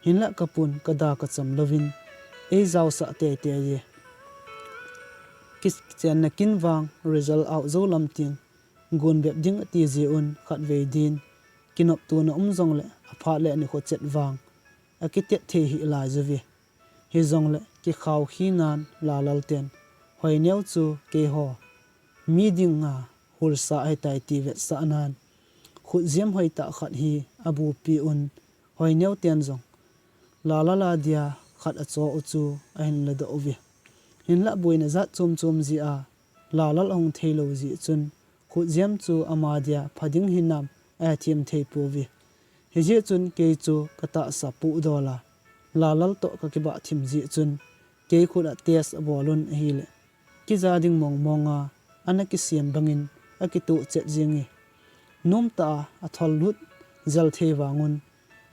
hinlah kapun kada kacham louvin eijaosah teitei e. Kichenna kin vang result out jou lam teng gon bep ding ati jeh un khatvei din kinoptona um jongle aphat le nikho chet vang akitet thei hih lai jouve. Hijongle kikhao khinan Lallal ten Hoineo chu keiho mi dinga holsah ahitai ti vetsahnan, khutjem hoitah khat hi abupi un, Hoineo ten jong Lallal a dia khat acho u chu ahin ladoh uve. Hinlah boina jat chom chom jeh a Lallal ahung theilou jeh chun, khutjem chu ama dia pha ding hinam ahethem thei pouve. Hijeh chun kei chu katahsa puhdol a, Lallal toh kakibah thim jeh chun, kei khut a test abol un ahile, kija ding mong mong a ana kisem bangin akitoh chet jenge. Nomtah a athol lut jel thei vangun,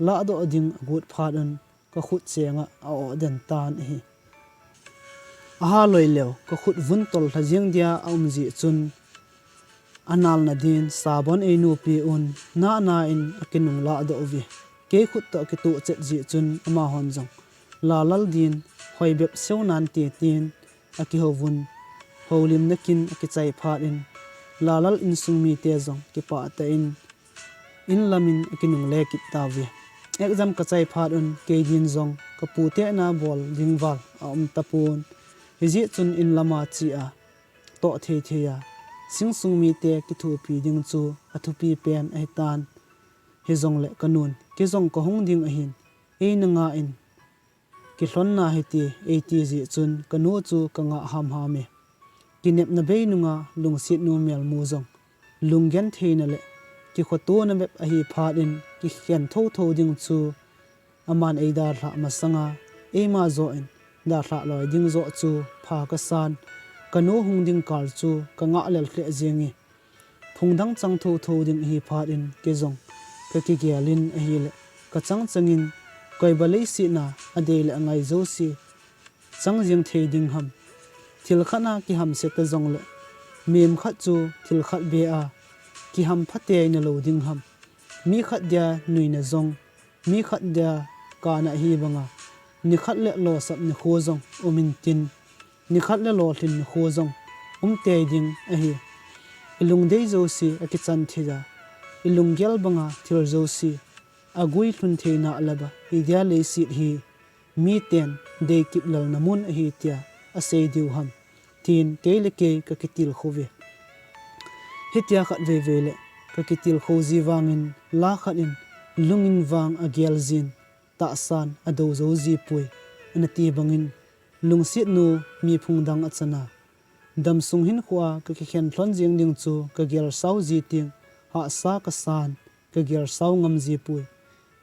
lahdoh ding agot phat un kakhut chenga a-oh den tan ahi. Ahaloi leu kakhut vun tol lha jeng dia aum jeh chun, analna din sabon einopi un, nahna in akinung lahdoh uve. Kei khut toh akitoh chet jeh chun amahon jong Lallal din hoi bep seunan tin, akihouvun, houlimna kin akichai phat in, Lallal insung mite jong kipah tah in, inlamin akinungle kit tauve. Exam kachai phat un, kei din jong kapu tehna bol ding val aum tapon, hijeh chun inlama che a, toh thei thei a, insung mite kithopi ding chu athupi pen ahitan. Hijongle kanun, kei jong kahung ding ahin, eina ngah in, kilhonna hite eiti jeh chun kanu chu kangah ham ham e. Kinepna bei nunga lungsetnu melmu jong, lunggentheina le kikhotona bep ahi phat in kikhen thotho ding chu aman eidalhah masanga, eima joh in dalhah loi ding joh chu pha kasan, kanu hung ding kal chu kangah lel lheh jenge. Phungdang chang thotho ding ahi phat in kei jong kakigel in ahile, kachang changin koiba leiset a adei le angai jouse chang jeng thei ding ham. Thil khat a kihamse ta jongle, mihem khat chu thil khat beh a kihampha teina lou ding ham. Mi khat dia nuina jong, mi khat dia kana hi banga nikhat le losap nikho jong um intin, nikhat le lolhin nikho jong um tei ding ahi. Ilungdei jouse akichan thei a, ilunggel banga thil jouse aguilhun theina laba, idia leiset hi miten deikip lelna mun ahi tia asei diu ham, tin kei le kei kakitilkhou ve. Hitia khatvei vei le kakitilkhou ji vangin la khat in lungin vang agel jin, tahsan adou jou ji poi, anati bangin, lungsetnu mi phungdang achana, damsung hinkhoa kakikhen lhon jeng ding chu kagel sao ji teng, hahsa kasan, kagel sao ngam ji poi.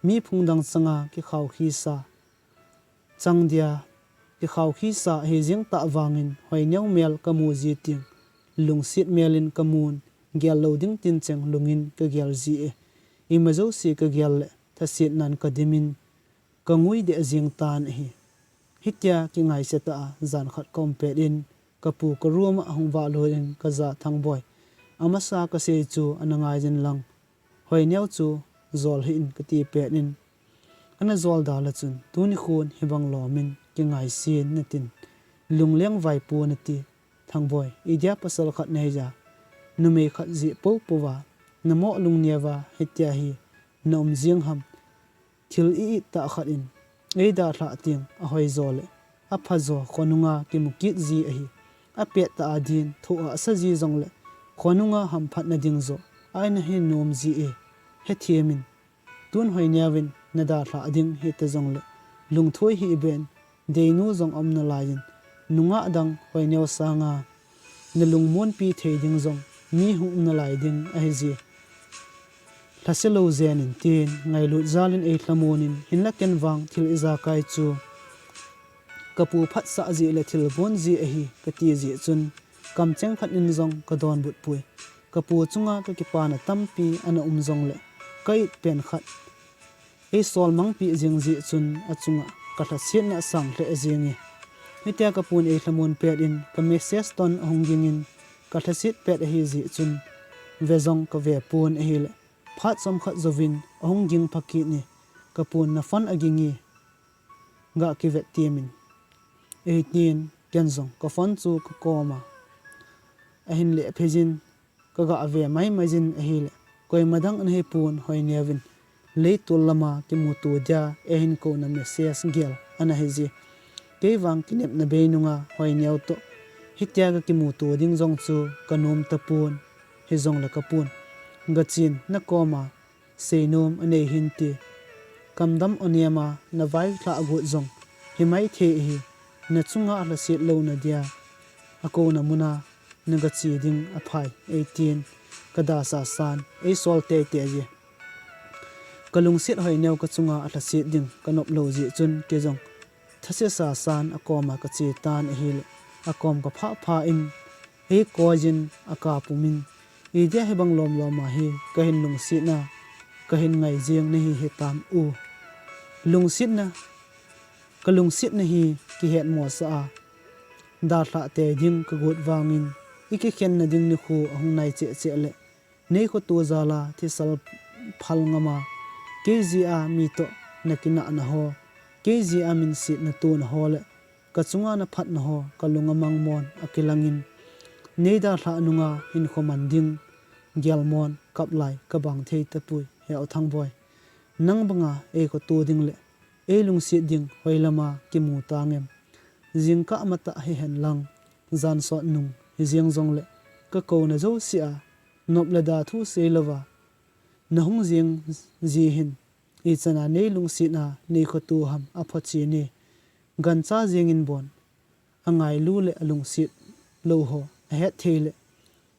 Mi phungdang changa kikhaokhi sa chang dia, kikhaokhi sa hijeng tah vangin Hoineo mel kamu ji teng, lungset melin kamun, gel lou ding tin cheng lungin kagel ji e. Ima jouse kagel le thasetnan kadimin, kangui deh jeng tan ahi. Hitia kingaise tah a jan khat ka um pet in, ka pu ka room a hung vah lut in ka ja Thangboi. Amasa ka sei chu ana ngai jin lang. Hoineo chu jol hih in ka ti pet in, ana jol da la chun, tuni khun hibang lom in kingaise in natin, lungleng vaipo nati. Thangboi, idia pasal khat nei ja, numei khat jeh popo va, na moh lung neo va, hitia hi na um jing ham. Thil i it tah khat in ei dalhah teng a hoi jo le a pha jo khonunga kimu kit ji ahi. A pet tah a din thoh a sa ji jong le khonunga hamphatna ding jo a ina hin nom ji e. Hethem in, tun Hoineo in na dalhah ding hita jong le lungthoi hih ben, deinu jong um nalai in, nungah dang Hoineo sanga na lungmonpi thei ding jong mi hung um nalai ding ahi ji. Lhase lou jen in tin, ngailut jal in ei lhamon in, hinlah ken vang thil i jakai chu ka pu phatsah jeh le thil bon jeh ahi ka ti jeh chun, kamcheng khat in jong ka donbut poi. Ka pu chunga ka kipana tampi ana um jong le, ka it pen khat ei sol mangpi jing jeh chun achunga ka lhasetna asang lheh jing e. Hitia ka pun ei lhamon pet in ka message ton ahung ging in, ka lhaset pet ahi jeh chun ve jong ka ve pon ahile, phat chomkhat jouvin ahung ging pha kit in, ka pun na phone aging e, ga kivet temin, eitin ken jong ka phone chu ka kom a, ahin leh phei jin, ka ga ve mai mai jin ahile, koima dang ana hi pon, Hoineo in leitol lama kimuto dia eihin kouna message gel ana hi ji. Kei vang kinepna bei nunga Hoineo toh hitia ka kimuto ding jong chu ka nom tapon, hijong le ka pun, Gachin, na koma seinom anei hinte. Kamdam anem a na vailhah got jong himai thei ahi, na chunga lhaset louna dia akouna muna na gache ding aphai, eitin ka da sasan, ei sol teitei ji. Ka lungset Hoineo ka chunga alhaset ding ka nop lou jeh chun kei jong thase sasan akoma ka che tan ahile, akom ka phah phah in, ei koi jin aka pum in, idia hibang lom lom a hi ka hin lungsetna, ka hin ngai jeng nahi hitam u. Lungsetna, ka lungsetna hi kihet mosah a, dalhah tei ding ka got vangin, i kikhenna ding nikho ahung nai cheh cheh le, nei khoto jal a thisal phal ngam a, kei jeh a mi toh na kinahna ho, kei jeh a minsetna tona ho le, ka chunga na phatna ho ka lung amang mon akilangin, nei dalhah nunga hinkho man ding gel mon kap lai ka bang thei tapoi, he u Thangboi. Nang banga ei khoto ding le ei lungset ding hoilama kimu tangem? Jingkah matah hihen lang, jan sot nung hijeng jong le, ka kouna jouse a nop le da thu sei louva na hung jeng ji hin, ichan a nei lungset a nei khoto ham aphochen e. Gancha jeng in bon, angailu le alungset lou ho ahet thei le,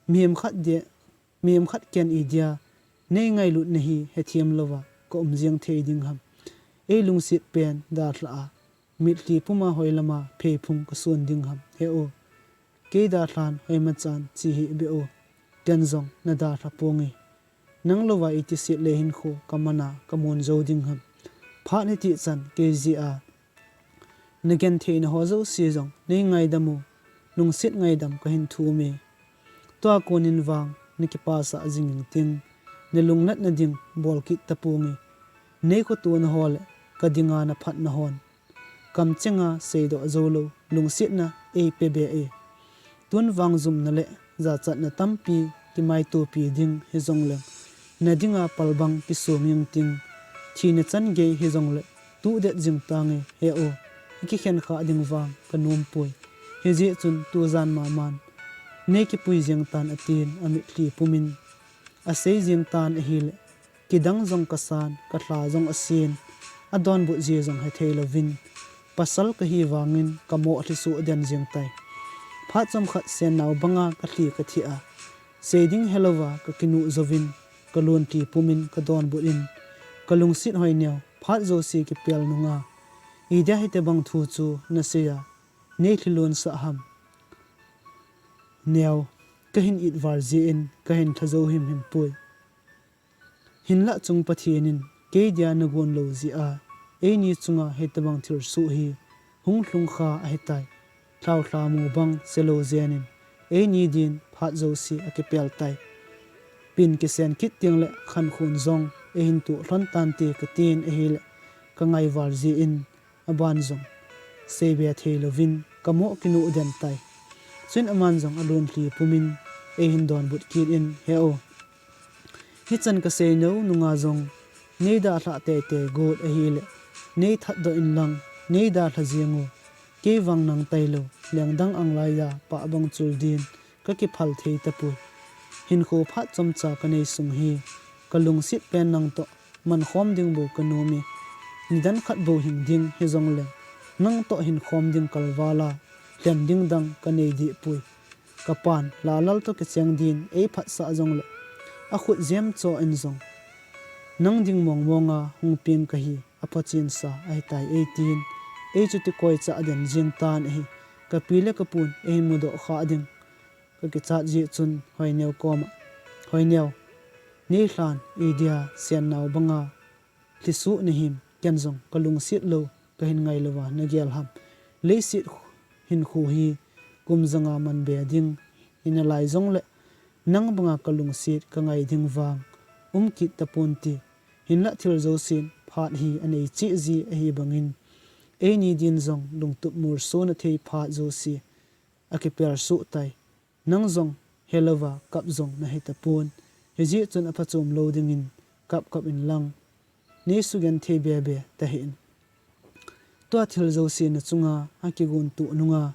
mihem khat dia, mihem khat ken idia nei ngailutna hi hethem louva ka um jeng thei ding ham? Ei lungset pen dalhah a, mitlhi puma hoilama pheiphung ka son ding ham, he u? Kei dalhan hoima chan che hih beh u, ken jong na dalha ponge. Nang louva iti set le hinkho ka man a ka mon jou ding ham? Phat hiti chan kei jeh a na gentheina ho jouse jong nei ngaidam u, lungset ngaidam ka hin thum e. Tua konin vang na kipasah jing inting, na lungnatna ding bol kit taponge. Nei khotona ho le ka dinga na phatna hon kamchenga seidoh jou lou lungsetna ei pe be e. Tun vang jumna le jachatna tampi kimaitopi ding hijong leng, na dinga palbang kisong inting, thina chan gei hijong le tuhdet jing tange, he u. I kikhen khah ding vang ka nom poi. Hijeh chun tujan maman nei kipui jeng tan, atin amitlhi pumin asei jeng tan ahile, kidang jong kasan, kalha jong asen, adonbut ji jong hethei louvin, pasal kahi vangin ka moh lhi suh den jeng tai. Phat chomkhat sennao banga ka lhi ka thih a, sei ding helouva ka kinuh jouvin, ka luntlhi pumin ka donbut in, ka lungset Hoineo, phat jouse kipel nunga idia hitobang thu chu na sei a, nei lhi lonsah ham? Neo, ka hin it val jeh in ka hin lha jou himhim poi. Hinlah chung Pathen in kei dia na gon lou jeh a, eini chunga hitobang thilsoh hi hung lhung kha ahitai. Thlauthlamu bang selou jenin, eini din phat jouse akipel tai. Pin kisen kit tengle khankhun jong eihin tuh lhon tante katin ahile, kangai val jeh in aban jong seibe thei louvin kamoh kinuh den tai. Chuin aman jong alunlhi pumin eihin donbut kit in, He u, hichan kasei nunung a jong nei dalhah teitei got ahile, nei thatdoh inlang, nei dalha jeng u. Kei vang nang tailou, lengdang anglai a pah bang chul din kakiphal thei tapoi. Hinkho phat chomcha kanei sung hi kalungset pen nang toh mankhom ding bou kanom e. Nidan khat bou hing ding hijongleng, nang toh hinkhom ding kalval a lhen ding dang kanei dehpoi. Kapan Lalal toh kicheng din eiphatsah jongle, akhut jemcho in jong nang ding mongmong a hung peng kahi, aphachensa ahitai eitin, eichuti koichah den jeng tan ahi. Kapi le kapun eihin mudoh khah ding kakichat jeh chun Hoineu koma, Hoineu, neilhan idia sennau banga lhisuh nahim, ken jong kalungset lou kahin ngailouva nagel ham? Leiset hinkho hi kum janga manbe ding hinalai jongle, nang banga kalungset kangai ding vang um kit taponte. Hinlah thil jousen phat hi anei cheh ji ahi bangin, eini din jong lungtup molsona thei phat jouse akipel soh tai. Nang jong helouva kap jong nahi tapon. Hijeh chun aphachom lou dingin kap kap inlang, nei sugenthei bebe tahih in. Tua thil jouse nachunga akigon toh nunga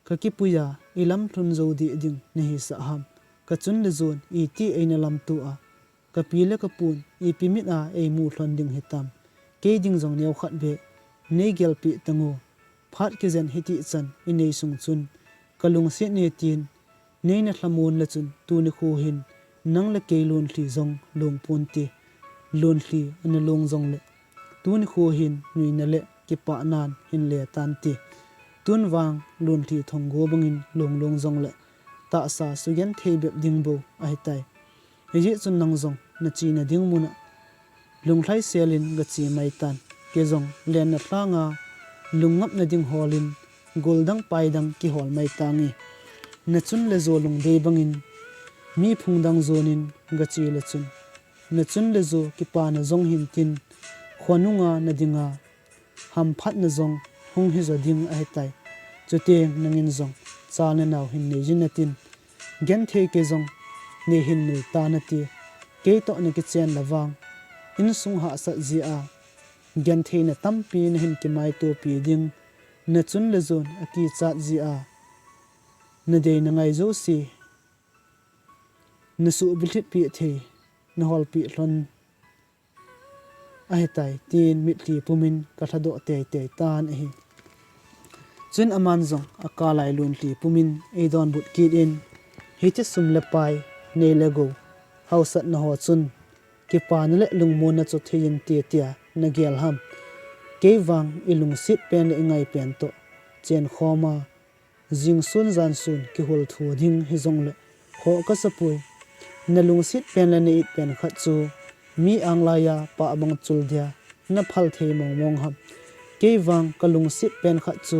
kakipuiya ilamlhun jou deh ding nahisah ham? Kachun le jon iti eina lamto a, kapi le kapun ipi mit a eimu lhon ding hitam? Kei ding jong neokhat beh neigelpeh tango. Phat kijen hitih chan inei sung chun kalungset ne tin neina lhamon le chun tuni kho hin nang le kei lonlhi jong long ponte. Lonlhi ana long jongle, tuni kho hin nuina le kipahnan hin le tante. Tun vang lonlhi thonggo bangin long long jongle, tahsa sugenthei bep ding bou ahitai. Hijeh chun nang jong nachena ding muna lunglhai selin gache maitan. Kei jong lenna lhanga lungngapna ding holin goldang paidang kihol maitange. Nachun le jo lungdei bangin mi phung dang jonin gache le chun, nachun le jo kipana jong hintin, khonunga nadinga hamphatna jong hung hijo ding ahitai. Chuteng nangin jong chalna nau hin neijin natin, genthei kei jong neihin mil tanate. Kei toh nakichen la vang insung hahsat jeh a gentheina tampi nahin kimaitopi ding. Nachun le jon akichat jeh a nadei nangai jouse nasuh bilhitpeh thei, naholpeh lhon ahitai, tin mitlhi pumin kalhadoh teitei tan ahi. Chun aman jong akalai lonlhi pumin eidonbut kit in, hiche sum le pai, nei le gou, hausatna ho chun kipana le lungmonna chu thei inte tia nagel ham? Kei vang ilungset pen le ingai pen toh chenkhoma, jingsun jansun kihulthu ding hijongle khoh kasapoi. Nalungset pen le na-it pen khat chu mi anglai a pah bang chul dia naphal thei mongmong ham? Kei vang kalungset pen khat chu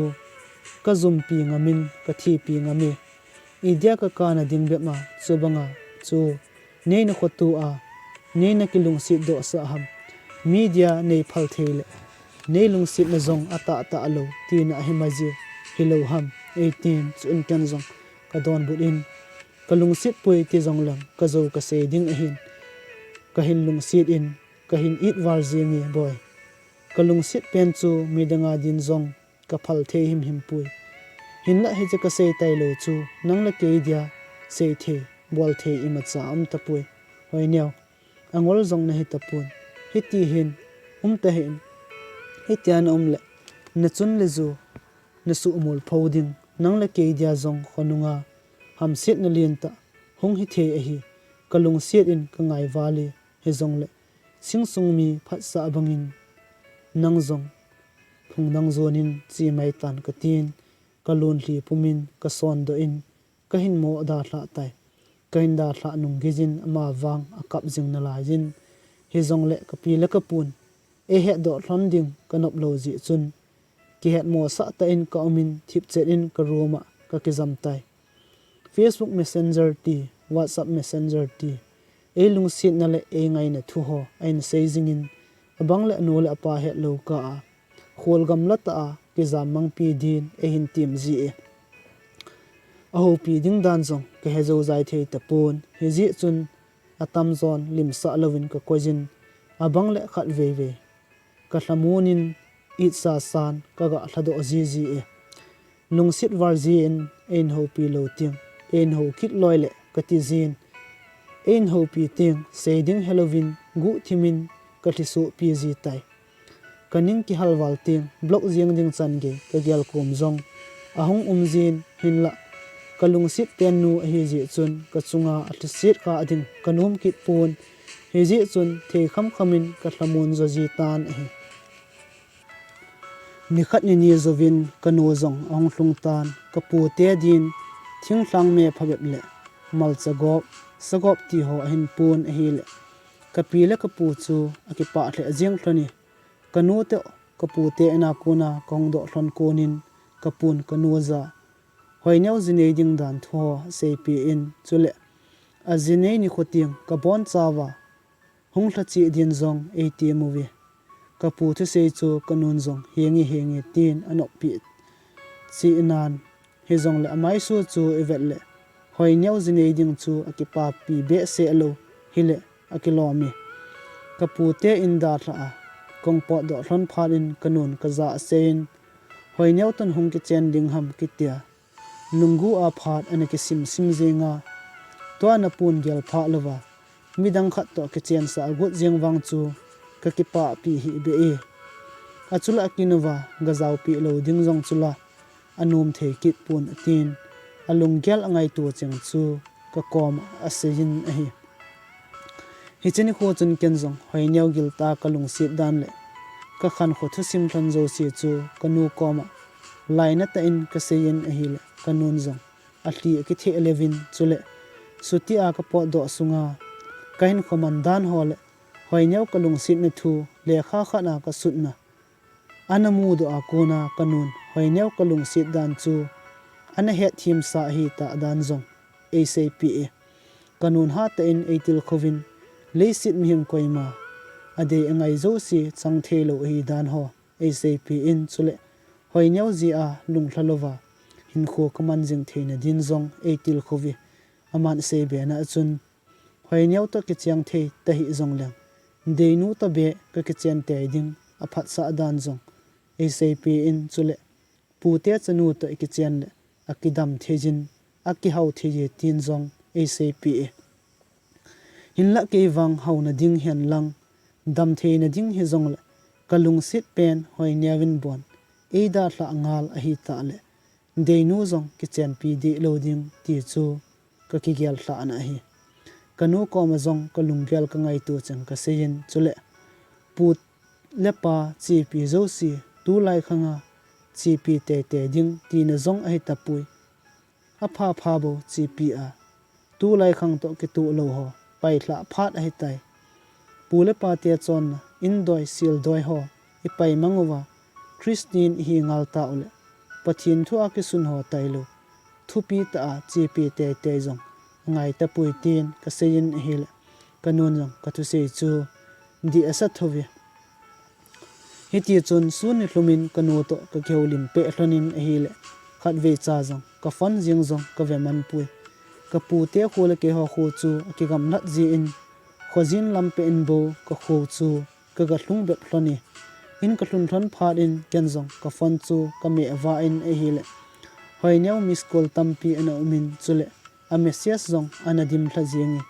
kajumpi ngamin kathipi ngame. Idia kakana ding bep a chubanga chu neina khoto a neina kilungset dohsah ham? Mi dia neiphal thei le neilungsetna jong atahtah lou tina ahi maije, hilou ham? Eitin, chuin ken jong kadonbut in, kalungset poi ti jongleng kajou kasei ding ahin, kahin lungset in, kahin it val jenge boi. Kalungset pen chu midanga din jong kaphal thei himhim poi. Hinlah hiche kasei tailou chu nang le kei dia seithei, bolthei imacha aumtapoi. Hoineo, angol jong nahi tapon. Hiti hin umtahih in, hitia naum le nachun le jo nasuhmol pho ding, nang le kei dia jong khonunga hamsetna lentah hung hithei ahi. Kalungset in kangai vale, hijongle singsung mi phatsah bangin nang jong phungdang jonin che maitan katin, kalonlhi pumin kasondoh in, kahin mo dalhah tai. Kahin dalhah nung geiyin ama vang akap jing nalaiyin, hijongle kapi le kapun eihetdoh lhon ding kanop lou jeh chun, kihetmosah tah in ka um in thipchet in ka room ah ka kijam tai. Facebook Messenger ti, WhatsApp Messenger ti, ei lungsetna le ei ngaina thu ho ahin sei jing in, abang le anu le apa hetlou kah a, khol gamla tah a kijam mangpi din eihin tem ji e. Ahoupi ding dan jong ka he jou jai thei tapon, hijeh chun atamjon limsah louvin ka koi jin, abang le khatvei vei ka lhamon in, itsa san ka ga lhadoh jiji e. Lungset val jin, eihin houpi lou teng, eihin hou kit loi le ka ti jin, eihin houpi teng sei ding helouvin guhthim in ka lhisohpi ji tai. Ka ning kihal val teng, block jeng ding chan gei ka gel kom jong ahung um jin, hinlah ka lungset pen nu ahi jeh chun ka chunga alhiset kha ding ka nom kit pon, hijeh chun thei khamkham in ka lhamon jo ji tan ahi. Nikhat nini jouvin ka nu jong ahung lhung tan, ka pute din thinglhang me phabep le malcha gop, sagop ti ho ahin pon ahile, ka pi le ka pu chu akipah lheh jeng lhon e. Ka nu toh ka pute in a kona ka hung doh lhon kon in ka pun ka nu jah a Hoineu ji nei ding dan thu ho aseipeh in, chule aji nei nikho teng ka boncha uva hung lha cheh din jong eitem uve. Ka pu thusei chu ka nun jong henge henge tin anoppi cheh nan, hijongle amaisou chu ivet le Hoineu ji nei ding chu akipapi behseh lou hile akilom e. Ka pute in dalhah a kahung potdoh lhon phat in ka nun ka jah a asei in, Hoineu toh hung kichen ding ham kitia nunggu a phat ana kisimsim jeng a, tua ana pun gel phah louva midang khat toh kichensah agot jeng vang chu ka kipahpi hih beh e. Achule akinuva gajaopi lou ding jong chule anom thei kit pon atin, alunggel angaito cheng chu ka koma asei in ahi. Hiche nikho chun ken jong Hoineu giltah a ka lungset dan le ka khankho thusim lhon jouse chu ka nu koma lainat tah in ka sei in ahile ka nun jong alhi akitheh leu in, chule chutia ka potdoh sunga ka hinkho man dan ho le Hoineu ka lungsetna thu lekha khat a ka sutna ana mudoh a kona ka nun Hoineu ka lungset dan chu ana hetthemsa ahitah dan jong eiseipeh e. Ka nun hatah in eitilkhouvin, leiset mihem koima adei angai jouse chang theilou ahi dan ho eiseipeh in, chule Hoineu jeh a lunglha louva hinkho ka man jing theina din jong eitilkhouve. Aman aseibe na a chun, Hoineu toh kicheng thei tahih jongleng, deinu toh beh ka kichen tei ding aphatsah dan jong eiseipeh in, chule pute chanu toh ikichen le akidam thei jin, akihao thei e tin jong eiseipeh e. Hinlah kei vang haona ding henlang, damtheina ding hijongle ka lungset pen Hoineu in bon eidalhah ngal ahitah le deinu jong kichenpi deh lou ding ti chu ka kigel lhahna ahi. Ka nu koma jong ka lunggel ka ngaito cheng ka sei in, chule pu le pa chepi jouse tulai khanga chepi teitei ding tina jong ahitapoi. Apha pha bou chepi a tulai khang toh kitoh lou ho pailhah phat ahitai. Pu le pate chonna indoi sildoi ho ipai mang uva, Christian ihi ngal tauleh Pathen thu a kisun ho tailou thupi tah a chepi teitei jong angai tapoi tin ka sei in ahile, ka nun jong ka thusei chu dih asa thouve. Hitichun sun nilhum in ka nu toh ka kihoulim peh lhon in ahile, khatvei cha jong ka phone jeng jong ka ve manpoi. Ka pute kho le keiho kho chu akigamlat jeh in, khojin lam peh in bou ka kho chu ka galhung bep lhon e. In ka lhun lhon phat in ken jong ka phone chu ka meh vah in ahile, Hoineu miss call tampi ana um in, chule a message jong ana dim lha jeng e.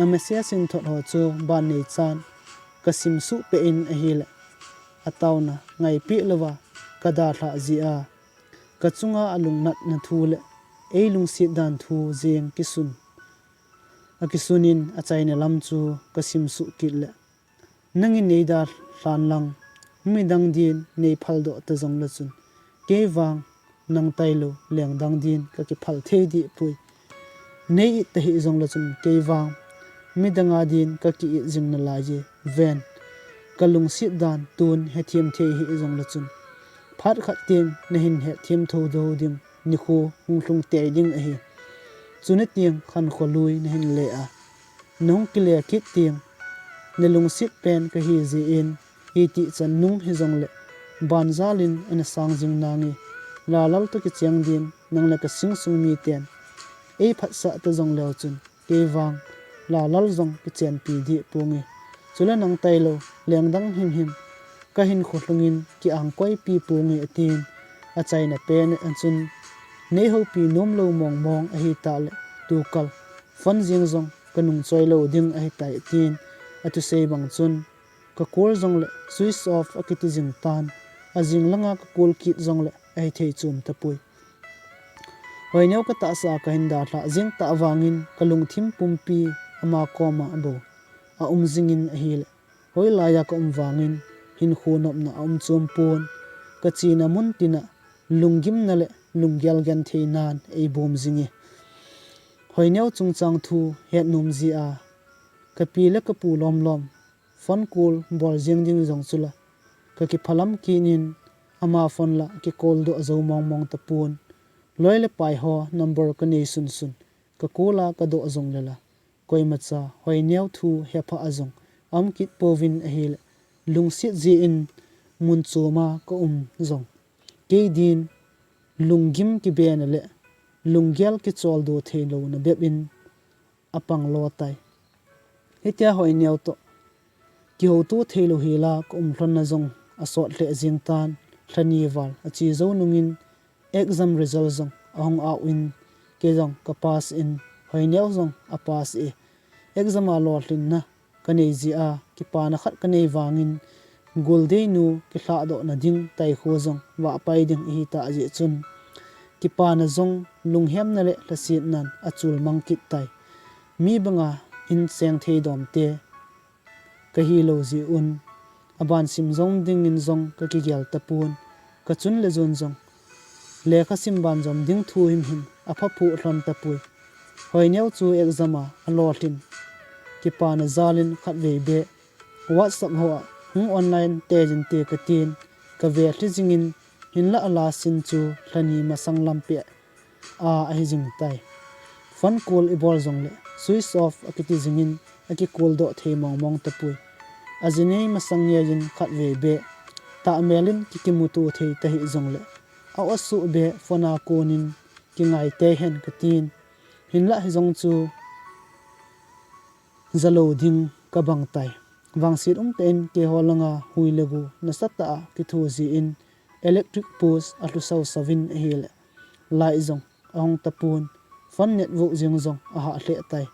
A message in thot ho chu ban neichan ka simsuh peh in ahile, ataona ngaipeh louva ka dalhah jeh a, ka chunga alungnatna thu le eilungset dan thu jeng kisun, akisun in achaina lam chu ka simsuh kit le, nangin neidalhan lang, midang din neiphaldoh ta jongle chun, kei vang nang tailou lengdang din ka kiphal thei deh poi. Nei it tahih jongle chun kei vang midang a din ka ki-it jing nalai e. Ven, ka lungset dan tun hethem thei hih jongle chun, Phat khat teng nahin hetthem thou thou ding, nikho hung lhung tei ding ahi. Chuni teng khankho lui nahin le a, nahung kile kit teng, nalungset pen kahi jeh in, itih chan nung hijongle, banjal in ana sang jing nange. Lalal toh kicheng din, nang le kasing sung miten eiphatsah ta jong leu chun, kei vang Lalal jong kichenpi deh ponge. Chule nang tailou, lengdang himhim kahinkho lhungin ki-ang koipi ponge, atin. Achaina pen a chun, nei houpi nomlou mong mong ahitah le, tukal phone jeng jong kanung choi lou ding ahitai, atin. Athusei bang chun, ka call jongle switch off akiti jing tan, ajing langa ka call kit jongle ahithei chom tapoi. Hoineo katahsa a kahin dalhah jeng tah vangin kalungthim pumpi ama koma bou aum jingin ahile, hoilaiya kaum vangin hinkho nopna aum chom pon, kachena mun tina lunggimna le lunggel gentheinan eibom jinge. Hoineo chungchang thu hetnom jeh a, kapi le kapu lomlom phone call bol jeng ding jong chula, kakiphalam kit in, ama phone la kicall doh jou mong mong tapon. Loi le pai ho number kanei sun sun, ka call a kadoh jongle la, koimacha Hoineo thu hephah a jong aum kit pouvin ahile, lungset jeh in mun choma kaum jong, kei din lunggim kibena le lunggel kicholdo theilouna bep in apang lo tai. Hitia Hoineo toh kihouto theilou hila kaum lhonna jong asot lheh jeng tan, lhani val ache jou nungin exam result jong ahung out in, kei jong ka pass in, Hoineo jong a pass e. Exam a lolhinna kanei jeh a kipana khat kanei vangin, goldeinu kilhahdohna ding taikho jong vahpai ding ahitah jeh chun, kipana jong lunghemna le lhasetnan achul mang kit tai. Mi banga inseng thei domte kahilou jeh un, aban sim jom dingin jong kakigel tapon, kachun le jon jong lekha sim ban jom ding thu himhim aphaphu lhon tapoi. Hoineo chu exam a alolhin kipana jalin khatvei beh WhatsApp hoa hung online tei jinte katin, kavelhi jingin, hinlah a last scene chu lhani masang lampi a ahi jing tai. Phone call ibol jongle switch off akiti jingin, akicall doh thei mong mong tapoi. Ajinei masang ngeiyin khatvei beh tahmel in kikimuto thei tahih jongle, a-o suh beh phone a konin kingai tei hen katin, hinlah hijong chu jalou ding kabang tai. Vangset umtah in keiho langa hui le go nasatah a kitho jeh in, electric post alhu sausau vin ahile, light jong ahung tapon, phone network jeng jong ahah lheh tai.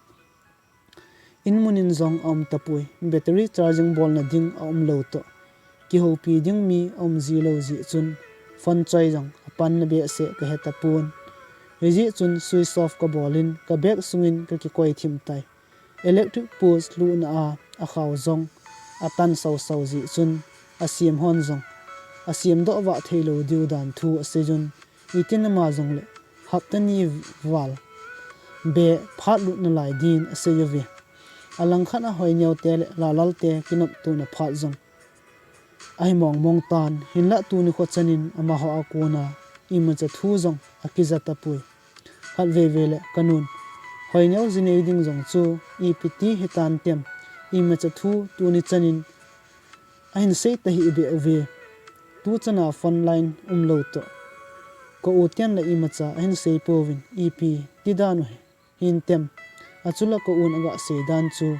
Inmun in jong aum tapoi, battery charging bolna ding aumlou toh, kihoupi ding mi aum jilou jeh chun, phone choi jong apanna behseh kahe tapon. Hijeh chun switch off kabolin, ka bag sungin kakikoi thim tai. Electric post lhuhna a akhao jong atan sausau jeh chun, asem hon jong asemdoh vah theilou diu dan thu aseiyun, itin ama jongle hapta ni val beh phat lut nalai din aseiuve. Alangkhat a Hoineo te le Lalal te kinoptona phat jong ahi mong mong tan, hinlah tuni kho chanin amaho a kona imacha thu jong akija tapoi. Khatvei vei le kanun, Hoineo jinei ding jong chu ipi ti hitantem, imacha thu tuni chanin ahin sei tahih beh uve. Tuchana phone line umlou toh, ka u ten la imacha ahin sei pouvin, ipi ti dan u hintem, achula ka un aga sei dan chu,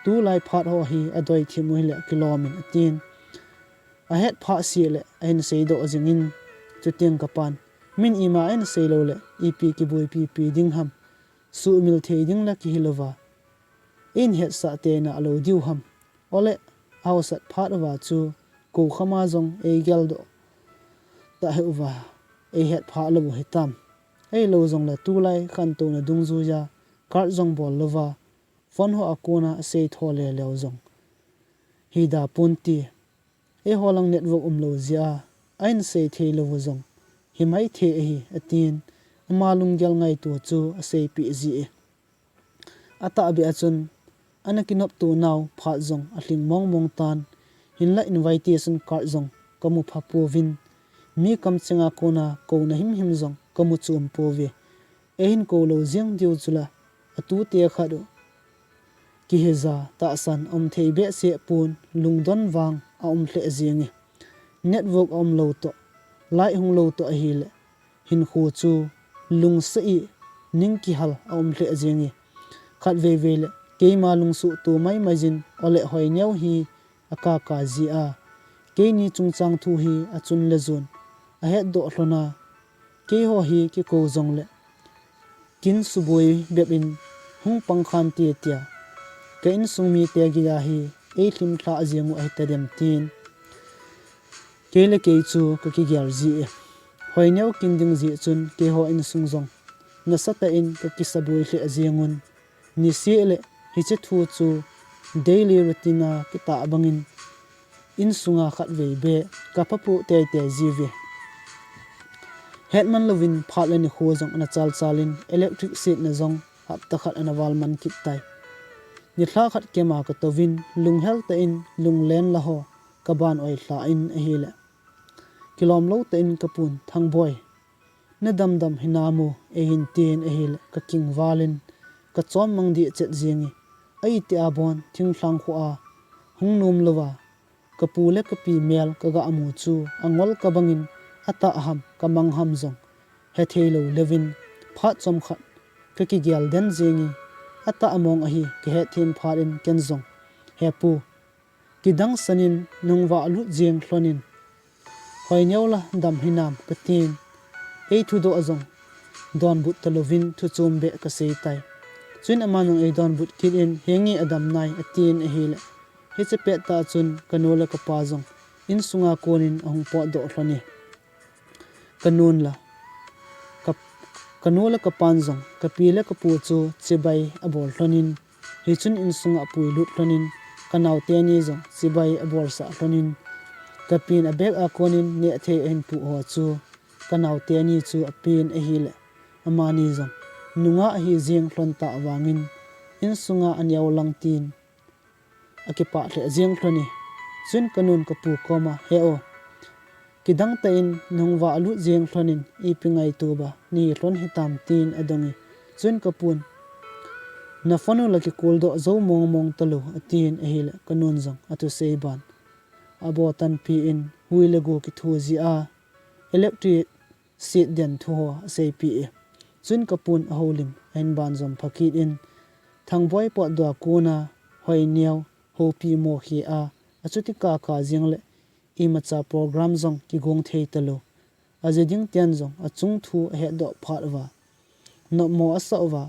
tulai phat ho hi adoi thim u hile kilom in atin. Ahet phah seh le ahin seidoh jingin, chuteng kapan, min ima ahin seilou le ipi kiboipipi ding ham, suhmil thei ding la kihilouva, eihin hetsah teina alou diu ham, ole, ahaosat phat uva chu kou khama jong eigeldoh tahih uva, eihet phah lou u hitam. Ahilou jongle tulai khantouna dungjuiya card jong bol louva, phone ho a kona asei tho le leu jong hida ponte. Eiho lang network umlou jeh a ahin sei theilou u jong himai thei ahi, atin, ama lunggel ngaito chu aseipeh jie. Atahbeh a chun, ana kinopto nau phat jong alhing mong mong tan, hinlah invitation card jong kamu phapouvin, Mi kamchenga kona kouna himhim jong kamu chom pouve. Eihin kou lou jeng diu chula, atute khat u kiheja tahsan aumthei behseh pon, lungdon vang aum lheh jenge. Network aum lou toh, light hung lou toh ahile, hinkho chu lungsa i ning kihal aum lheh jenge. Khatvei vei le keima lungsuhto maimai jin, ole Hoineo hi akaka jia, keini chungchang thu hi achun le jon ahetdoh lhona, keiho hi kikou jongle kin suboi bep in hung pang khante tia, ka insung mite geiya hi eilhim lhah jeng u ahitadem tin, kei le kei chu kakigel jie. Hoineo kin ding jeh chun keiho insung jong nasatah in kakisaboi lheh jengun, niseh le hiche thu chu daily routine a kitah bangin insunga khatvei beh kaphapoh teitei jiuve. Hetman louvin phat le nikho jong ana chalchal in, electric setna jong hapta khat ana valman kit tai. Nilhah khat kema katouvin, lunghel tah in lunglen la ho kaban oilha in ahile, kilomlou tah in kapun, Thangboi, nadamdam hinam o, eihin tin ahile, kakingval in kachom mang dehchet jenge. Aitih a bon thinglhang khoa hung nom louva kapu le kapi mel kagamu chu angol kabangin, atah ham kamang ham jong hethei lou leuvin, phat chomkhat kakigel den jenge. Atah mong ahi kahet them phat in ken jong, He pu, kidang sanin nahung valut jeng lhonin, Hoineo la dam hinam, katin, eithudoh jong donbut talouvin thuchom beh kasei tai. Chuin aman jong eidonbut kit in, Henge, adam nai, atin ahile, hiche pettah chun kanu le kapa jong insunga konin ahung potdoh lhone. Kanun la, ka, kanu le kapan jong kapi le kapu chu chibai abol lhonin, hichun insunga apuilut lhonin, kanaote ni jong chibai abolsah lhonin, kapin abag a konin nehthei ahin puh ho chu kanaote ni chu apen ahile, amani jong nungah ahi jeng lhon tah vangin, insunga aneo lang tin akipah lheh jeng lhone. Chuin kanun kapu koma, He o, kidang tah in nahung valut jeng lhonin, ipi ngaito ba nahi lhon hitam, tin adonge. Chuin kapun, Na phone u la kikoldoh jou mongmong talou, atin ahile, kanun jong athusei ban abotanpi in, hui le go kitho jia, electric set den thu ho aseipeh e. Chuin kapun ahoulim ahin banjom pha kit in, Thangboi potdoh a kona Hoineo houpi mo khia, achuti kaka jeng le imacha program jong kigong thei talou, aji ding ten jong achung thu ahetdoh phat uva, nopmo asah uva,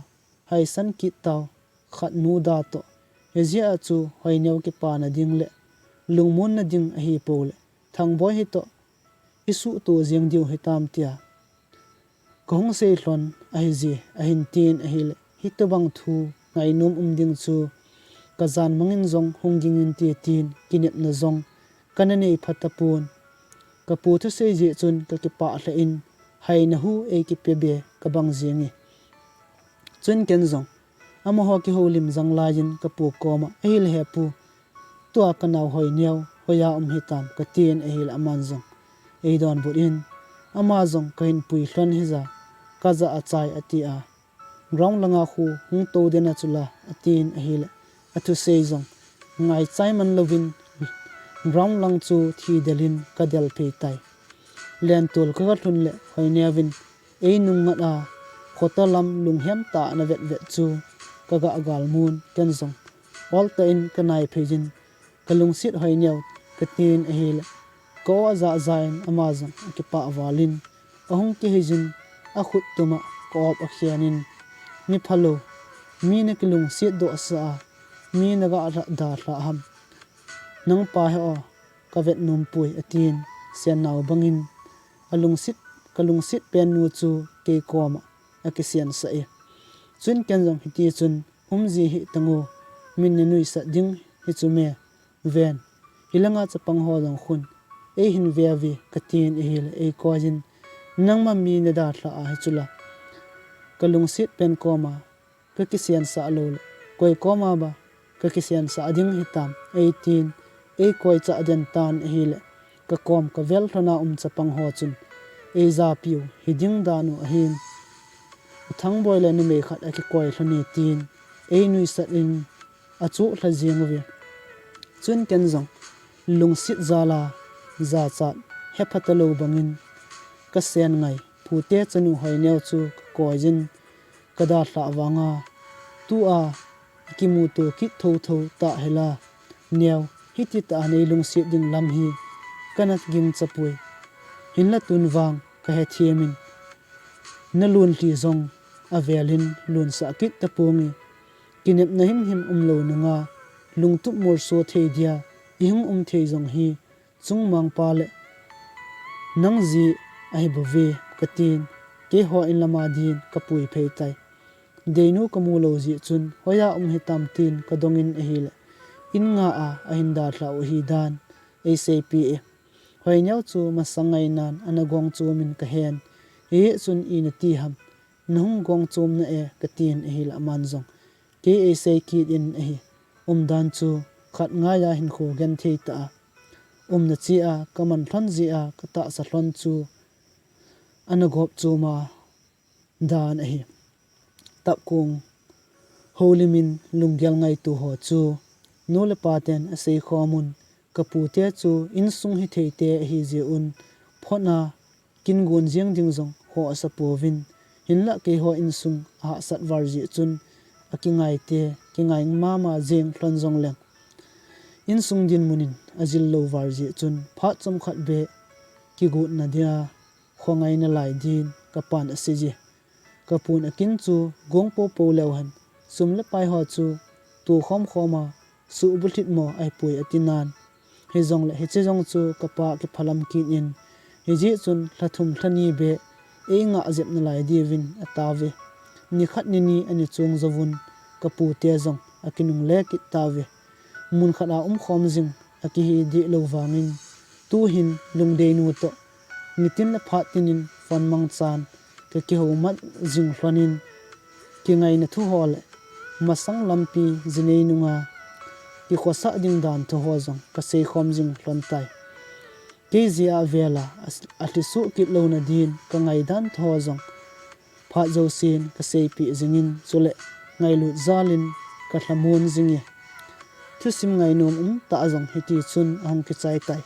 haisan kit tau, khat nu da toh. Hijeh a chu Hoineo kipana ding le lungmonna ding ahipou le, Thangboi hitoh isuhto jeng diu hitam tia kahung sei lhon ahije, ahin tin ahile, hitobang thu ngainom um ding chu kajan mangin jong hung ging inte tin kinepna jong kana nei phatapon. Kapu thusei jeh chun kakipah lheh in, haina hu eikipe be kabang jenge. Chuin ken jong amaho kihoulim jang laiyin kapu koma, Ahile he pu, tua kanao Hoineo hoiya um hitam, katin ahile aman jong eidonbut in, ama jong kahin pui lhon hija, kajah achai, atia, ground langa khu hung tou den a chula, atin ahile, athusei jong ngaichai man louvin ground lang chu thidel in kadel phei tai. Lentol kaga lhun le Hoineo vin einung ngat a, khota lam lunghem tah a ana vetvet chu kaga galmun, ken jong oltah in kanai phei jin, Kalungset Hoineo, katin ahile, ka-o ajah jah in ama jong akipah val in, ahung kihei jin, akhut tuma ka-op akhen in, Mi phalou, mi nakilungset dohsah a, mi naga dalhah ham? Nangpa he o, kavet nompoi, atin, sennao bangin alungset, kalungset pen nu chu kei koma akisensah e. Chuin ken jong hitichun, Umji hih tango, min nanuisat ding hichu me, ven, hilanga chapang ho jong khun eihin ve uve, katin ahile, eikoiyin, Nangma mi nadalhah a hichula kalungset pen koma kakisensah loule koi koma ba kakisensah ding hitam, eitin, eikoi chah den tan ahile, ka kom ka vel lhona um chapang ho chun, ei japiu hi ding dan u ahin, U Thangboi le numei khat akikoi lhon e tin, ei nuisat in achuh lha jeng uve. Chun ken jong lungset jal a jachat hepha talou bangin ka sen ngai pute chanu Hoineu chu ka koi jin ka dalhah vanga, tua kimuto kit thotho tah hela, Neu, hiti tah a nei lungset ding lam hi kana gingcha poi. Hinla tun vang ka hethem in, na lunlhi jong avel in lunsah kit taponge. Kinepna himhim umlou nunga lungtup molso thei dia i hung um thei jong hi chungmang pa le nang ji ahi bouve, ka tin, keiho in lama din ka pui phei tai. Deinu ka mu lou jeh chun, hoiya um hitam tin ka dong in ahile, in nga a ahin dalhah u ahi dan ei seipeh e. Hoineu chu masang ngainan ana gong chom in ka hen, hijeh chun i nati ham, na hung gong chom na e, ka tin ahile aman jong kei ei sei kit in ahi. Umdan chu khat ngai a hinkho genthei tah a umna che a ka man lhon jeh a ka tahsa lhon chu ana gop chom a dan ahi. Tapkong houlim in lunggel ngaito ho chu nu le pa ten asei khom un, ka pute chu insung hithei te ahi jeh un, phot a kin gon jeng ding jong ho asa pouvin, hinlah keiho insung ahahsat val jeh chun akingai te, kingai mama jeng lhon jongleng, insung dinmun in ajil lou val jeh chun phat chomkhat beh kigotna dia khongai nalai din ka pan asei je. Ka pun akin chu gong popo leu hen, sum le pai ho chu to khom khom a, suhbulhit mo ahipoi ati nan. Hijongle hiche jong chu ka pa kiphalam kit in, hijeh chun lha thum lha ni beh ei ngah jep nalai diuvin atao ve. Nikhat nini ani chung jouvun ka pute jong akinungle kit tauve. Mun khat a um khom jing akihi deh lou vangin, tuhin lungdeinu toh nitin le phat tin in phone mangchan ka kihoumat jing lhon in, kingaina thu ho le masang lampi jinei nunga kikhosah ding dan thu ho jong ka sei khom jing lhon tai. Kei jeh a vel a, a, alhi suh kit louna din ka ngaidan thu ho jong phat jousen ka seipeh jing in, chule ngailut jal in ka lhamon jing e. Thusim ngainom um tah jong hiti chun ahung kichai tai.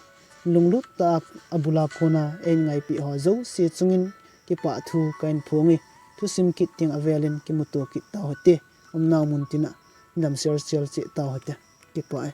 Lunglut tah a abul a kona ein ngaipeh ho jouse chungin kipah thu kahin phong e. Thusim kit teng avel in kimuto kit tau hite. Umnau mun tin a damsel sel cheh tau hite. Kipah e.